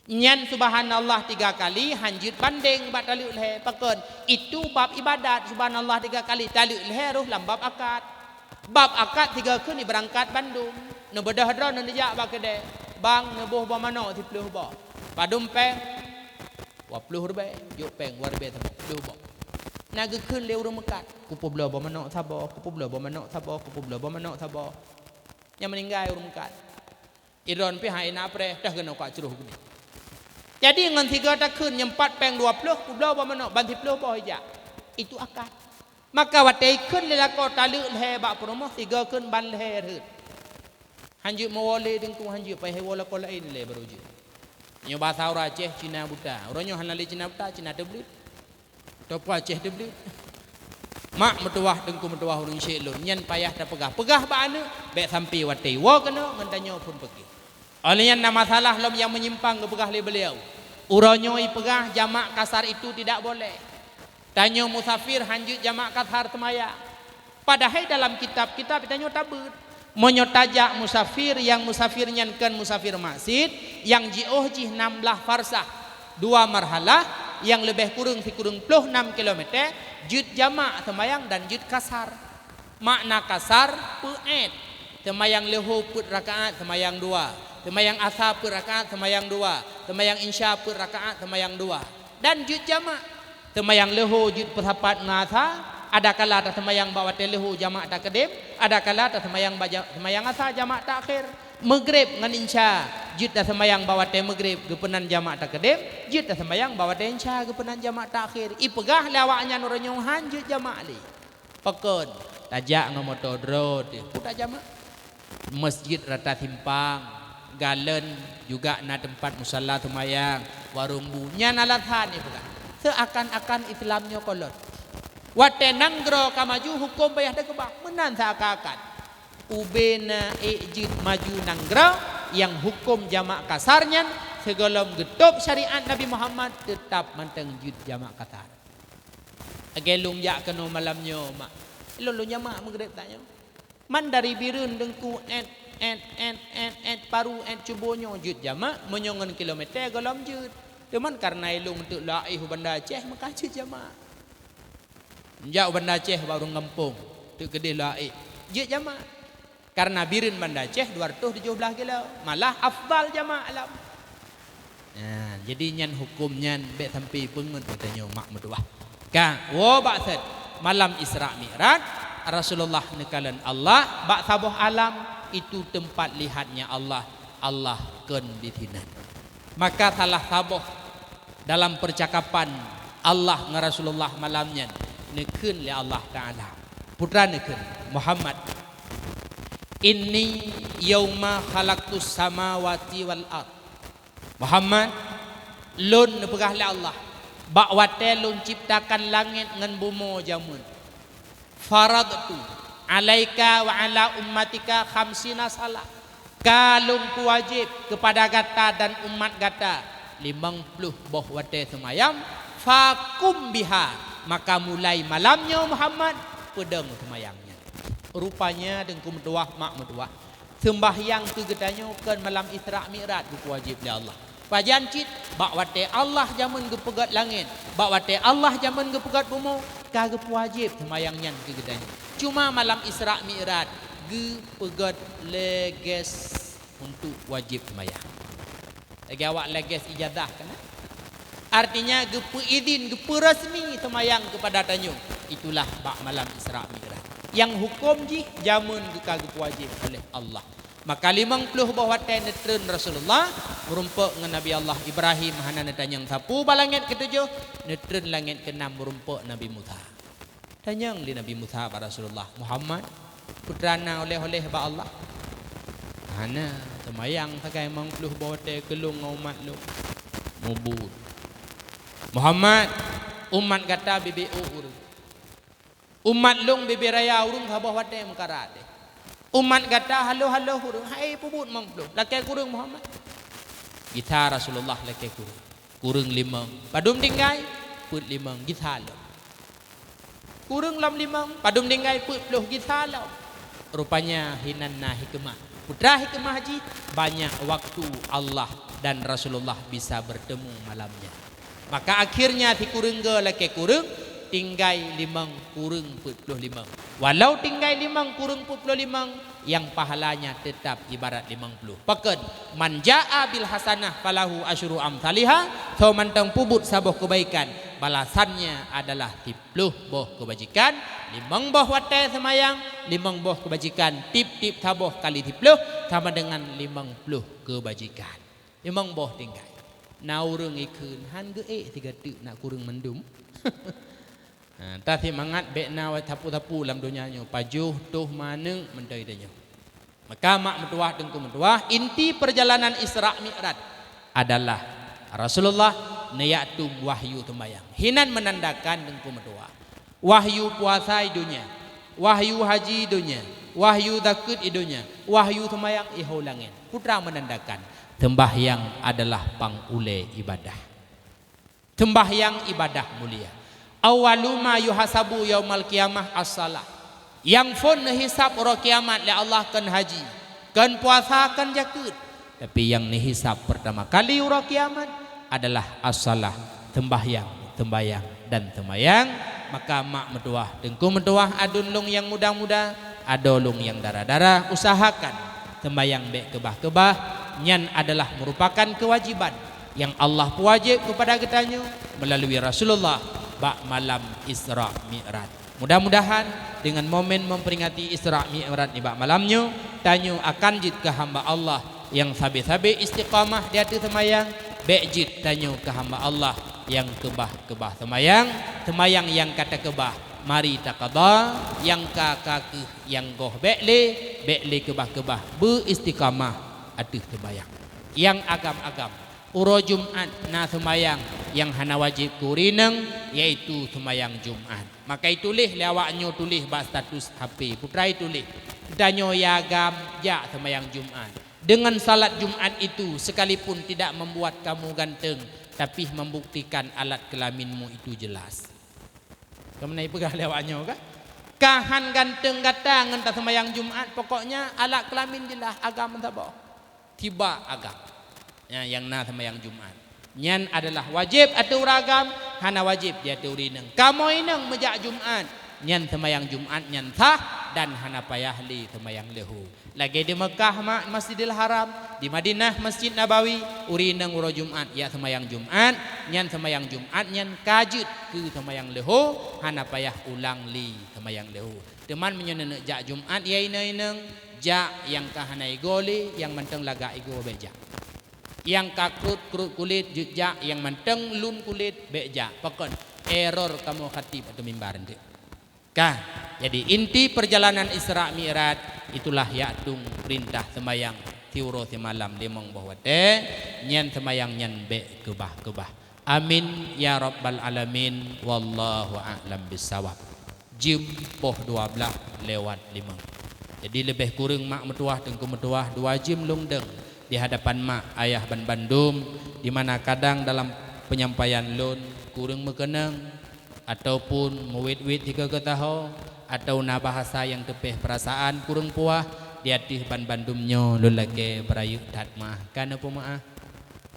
Nyan subhanallah tiga kali han jeuet bandeng bak taleuek lhée. Pakon? Itu bab ibadat, subhanallah tiga kali, taleuek lhée roh lam bab akad. Bab akad sigoe kheun ibeurangkat bandum. Neubeudôh droe neujak bak keudée. "Bang, neuboh boh manok siplôh boh." "Padum péng?" "Dua plôh ribée." "Jok péng, dua ribée saboh, plôh boh." Na geukheun lé ureuëng meukat, "Kupeubloe boh manok saboh, kupeubloe boh manok saboh, kupeubloe boh manok saboh." Nyang meuninggai ureuëng meukat. Idroe pih hana preh, teuh keunoe ka cruh geubi. Jadi ngon sigoe takheun nyang pat péng dua plôh, kubloe boh manok ban siplôh boh ijak. Itu akad. Maka watée ikheun lé lakoe taleuek lhée bak peurumoh, sigoe kheun ban lhée rhot. Han jeuet meuwoe lé Teungku, han jeuet payah woe lakoe laén lé barô jeuet. Nyoe basa ureuëng Aceh Cina buta. Uroe nyoe hana lé Cina buta, Cina teubleuet. Teupeue Aceh teubleuet. Mak meutuwah, Teungku meutuwah, ureuëng syek lôn, nyan payah tapeugah. Peugah bak aneuëk, bék sampai watée iwoe keunoe ngon tanyoe phon paké. Óh lheueh nyan na masalah lom nyang meunyimpang geupeugah lé beuliau. Uroe nyoe ipeugah jamak kasar itu tidak boleh. Tanyoe musafir han jeuet jamak kasar seumayang. Padahai dalam kitab-kitab tanyoe tabeuet, meunyoe tajak musafir, nyang musafir nyan kon musafir maksiet, nyang jiôh jih nam blaih farsah, dua marhalah, nyang leubeh kureueng sikureueng ploh nam kilomèter, jeuet jamak seumayang dan jeuet kasar. Makna kasar, peuet. Seumayang leuhô peuet rakaat, seumayang dua. Seumayang asa peuet rakaat, seumayang dua. Seumayang insya peuet rakaat, seumayang dua. Dan jeuet jamak. Seumayang leuhô jeuet peusapat ngon asa, adakala taseumayang bak watée leuhô jamak takeudem, adakala taseumayang bak ja-, seumayang asa jamak takhir. Meugreb ngon insya jeuet taseumayang bak watée meugreb geupeunan jamak takeudem, jeuet taseumayang bak watée insya geupeunan jamak takhir. Ipeugah lé awaknyan uroe nyoe han jeuet jamak lé. Pakon? Tajak ngon moto droe teuh. Peue tajamak? Masjid rata simpang, galon juga na teumpat musala seumayang, warong bu. Nyan alasan ipeugah. Seuakan-akan Islam nyoe kolot. Watée nanggroe ka maju, huköm payah takeubah. Meunan seuakan-akan. Ubé na ék jeuet maju nanggroe nyang huköm jamak kasar nyan, sigohlom geutôb syariat Nabi Muhammad, teutab mantong jeuet jamak kasar. Lagée lôn jak keunoe malam nyoe, mak. Lôn, lôn jamak meugreb tanyoe. Man dari Bireuen Teungku, ét, ét, ét, ét, ét, Paru, ét, Cubo nyoe jeuet jamak, meunyoe ngon kilomèter gohlom jeuet. Teuma kareuna ilôn teuk laéh u Banda Aceh, maka jeuet jamak. Jak u Banda Aceh bak ureuëng gampông, teuk keudeh laéh, jeuet jamak. Kareuna Bireuen Banda Aceh dua ratus tujoh blaih kilo, malah afdal jamak lom. Nah, jadi nyan huköm nyan bék sampai peungeut geutanyoe mak meutuwah. Ka, woe bak sét, malam Isra Mi'raj, Rasulullah neukalon Allah bak saboh alam, itu teumpat lihatnya Allah, Allah kon di sinan. Maka salah saboh dalam percakapan Allah ngon Rasulullah malam nyan, neukheun lé Allah Taala. Peue neukheun, "Muhammad, inni yauma khalaqtus samawati wal ard." Muhammad, lôn neupeugah lé Allah, bak watée lôn ciptakan langét ngon bumoe jameun, "Faradtu alaika wa ala ummatika khamsina shalah." Ka lôn peuwajéb keupada gata dan umat gata limong ploh boh watée seumayang, "Faqum biha," maka mulai malam nyoe Muhammad, peudong seumayang nyan. Rupanya, Teungku meutuwah, mak meutuwah, seumbahyang keu geutanyoe kon malam Isra Mi'raj geupeuwajéb lé Allah. Pajan cit, bak watée Allah jameun geupeugét langét, bak watée Allah jameun geupeugét bumoe, ka geupeuwajéb seumayang nyan keu geutanyoe. Cuma malam Isra Mi'raj geupeugét leges untuk wajéb seumayang. Lagée awak leges ijazah kan? Artinya geupeuidin, geupeuresmi seumayang keupada tanyoe. Itulah bak malam Isra Mi'raj. Nyang huköm jih jameun geuka geupeuwajéb oleh Allah. Maka limong ploh boh watée neutreun Rasulullah meurumpok ngon Nabi Allah Ibrahim hana neutanyong sapeue bak langét keutujoh, neutreun langét keunam meurumpok Nabi Musa. Tanyong lé Nabi Musa bak Rasulullah, "Muhammad, peue na oleh-oleh bak Allah?" "Hana, seumayang sagai limong ploh boh watée keu lôn ngon umat lôn." "Mubuet." "Muhammad, umat gata bibit ôk ureuëng. Umat lôn bibit raya ureuëng saboh watée meukarat deh. Umat gata haloh-haloh ureuëng, hai peubuet limong ploh, lakée kureueng Muhammad." Gisa Rasulullah lakée kureueng. Kureueng limong, padum tinggai? Peuet limong, gisa lom. Kureueng lom limong, padum tinggai? Peuet ploh, gisa lom. Rupanya hinan na hikmah. Peue hikmah jih? Banyak waktu Allah dan Rasulullah bisa bertemu malam nyan. Maka akhirnya sikureueng goe lakée kureueng, tinggai limong kureueng peuet ploh limong. Walau tinggai limong kureueng peuet ploh limong, nyang pahalanya teutab ibarat limong ploh. Pakon, "Man jaa bil hasanah falahu asyru amsaliha," soe mantong peubuet saboh keubaikan, balasannya adalah siploh boh keubajikan, limong boh watée seumayang, limong boh keubajikan, tieb-tieb saboh kali siploh sama dengan limong ploh keubajikan. Limong boh tinggai. Na ureuëng ikheun, "Han geuék sigateuk nak kureueng mandum." Ha, taseumangat bék na sapeue-sapeue lam donya nyoe, pajoh, toh, maneuek, mantong tanyoe. Maka mak meutuwah, teungku meutuwah, inti perjalanan Isra Mi'raj adalah Rasulullah neujak tum wahyu seumayang. Hinan meunandakan, teungku meutuwah, wahyu puasa i donya, wahyu haji i donya, wahyu zakeuet i donya, wahyu seumayang i ho langét. Peue meunandakan, seumbahyang adalah pang ulée ibadah. Seumbahyang ibadah mulia. "Awwalu ma yuhasabu yaumal qiyamah as-shalah." Nyang phon neuhisab uroe kiamat lé Allah kon haji, kon puasa, kon zakeuet. Tapi nyang neuhisab peurtama kali uroe kiamat adalah as-shalah, seumbahyang, seumbahyang, dan seumbahyang. Maka mak meutuwah, teungku meutuwah, aduen lôn nyang muda-muda, adoe lôn nyang dara-dara, usahakan seumbahyang bék keubah-keubah, nyan adalah meurupakan keuwajiban nyang Allah peuwajéb keupada geutanyoe meulalui Rasulullah bak malam Isra Mi'raj. Mudah-mudahan deungon momen memperingati Isra Mi'raj nibak malam nyoe, tanyoe akan jeuet keu hamba Allah nyang sabe-sabe istiqamah di ateueh seumayang, bék jeuet tanyoe keu hamba Allah nyang keubah-keubah seumayang, seumayang nyang ka takeubah mari taqadha, nyang ka, ka kheueh nyang goh bék lé, bék lé keubah-keubah, beu istiqamah ateueh seumayang. Nyang agam-agam, uroe Jumat na seumayang nyang hana wajéb keu ureuëng inong, yaitu seumayang Jumat. Maka ituléh lé awaknyoe tuléh bak status H P. Peue ituléh, "Tanyoe ya agam jak seumayang Jumat. Dengan salat Jumat itu, sekalipun tidak membuat kamu ganteng, tapi membuktikan alat kelaminmu itu jelas." Keumeunai peugah lé awaknyoe ka? Ka han ganteng gata ngon taseumayang Jumat, pokoknya alat kelamin jeulaih agam saboh. Tiba agam. Nyan nyang na seumayang Jumat. Nyan adalah wajéb ateueh ureuëng agam, hana wajéb di ateueh ureuëng inong. Kamoe inong meujak Jumat, nyan seumayang Jumat nyan sah, dan hana payah lé seumayang leuhô. Lagée di Meukah mak Masjidil Haram, di Madinah Masjid Nabawi, ureuëng inong uroe Jumat jak seumayang Jumat, nyan seumayang Jumat nyan ka jeuet keu seumayang leuhô, hana payah ulang lé seumayang leuhô. Teuma meunyoe neuneuk jak Jumat ya inong-inong, jak nyang ka hana igoe lé, nyang mantong lagak igoe bék jak. Nyang ka krot-krot kulét jeuet jak, nyang mantong lôn kulét bék jak. Pakon? Error kamoe khatib ateueh mimbar eunteuk. Ka. Jadi inti perjalanan Isra Mi'raj itulah jak tueng peurintah seumayang siuroe simalam limong boh watée, nyan seumayang nyan bék keubah-keubah. Amin ya rabbal alamin. Wallahu a'lam bissawab. Jeuem poh dua blaih lewat limong. Jadi leubeh kureueng mak meutuwah teungku meutuwah dua jeuem lôn dong di hadapan mak ayah banbandum, di mana kadang dalam penyampaian lôn kureueng meukeunong ataupun meuwét-wét hika geutaho, atau na bahasa nyang teupéh peurasaan kureueng puwah, di ateueh banbandum nyoe lôn lakée beurayeuk that meuah. Ka neupeumeuah?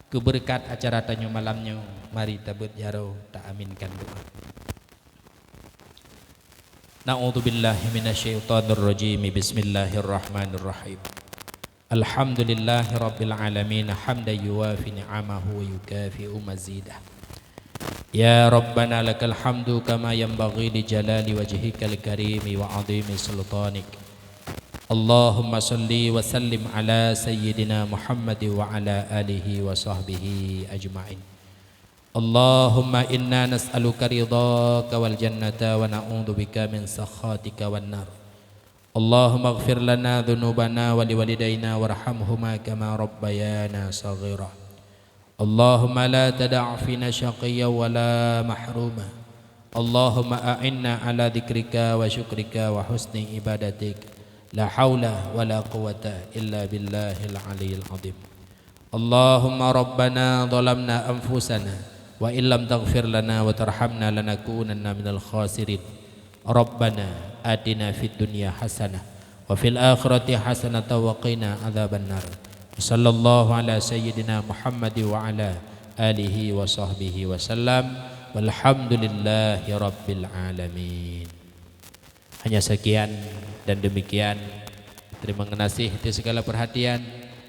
Keu beureukat acara tanyoe malam nyoe, mari tabeuet jaroe, ta aminkan doa. Na'udzubillahi minasyaitonirrajim. Bismillahirrahmanirrahim. Alhamdulillahirabbil alamin, hamdan yuwafi ni'amahu wa yukafi'u mazidah. Ya Rabbana lakal hamdu kama yanbaghi li jalali wajhikal karimi wa 'azimi sultanik. Allahumma shalli wa sallim ala sayyidina Muhammad wa ala alihi wa sahbihi ajma'in. Allahumma inna nas'aluka ridhaka wal jannata wa na'udzubika min sakhatika wan nar. Allahumma ighfir lana dzunubana wa liwalidaina warhamhuma kama rabbayana shaghira. Allahumma la tada' fina syaqiyyan wa la mahruma. Allahumma a'inna ala dzikrika wa syukrika wa husni ibadatik. La haula wa la quwwata illa billahil aliyyil azim. Allahumma rabbana zalamna anfusana wa illam taghfir lana wa tarhamna lanakunanna minal khasirin. Rabbana atina fid dunya hasanah wa fil akhirati hasanatan wa qina adzabannar. Sallallahu ala sayyidina Muhammad wa ala alihi wa sahbihi wa sallam. Walhamdulillahi rabbil alamin. Hanya sekian dan demikian. Terima kasih atas segala perhatian.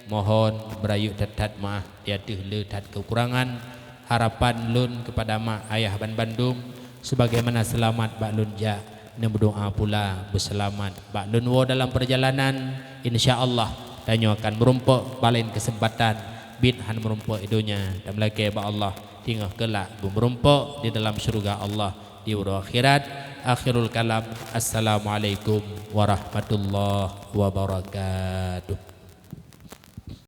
Mohon beurayeuk that-that meuah di ateueh le that keukurangan. Harapan lôn keupada mak ayah banbandum, sebagaimana seulamat bak lôn jak, neumeudoa pula beuseulamat bak lôn woe dalam peurjalanan. Insya Allah, tanyoe akan meurumpok bak laén keuseumpatan, biet hana meurumpok di donya, tameulakée bak Allah, teungoh keulak beumeurumpok di dalam syeuruga Allah di uroe akhirat. Akhirul kalam, assalamualaikum warahmatullahi wabarakatuh.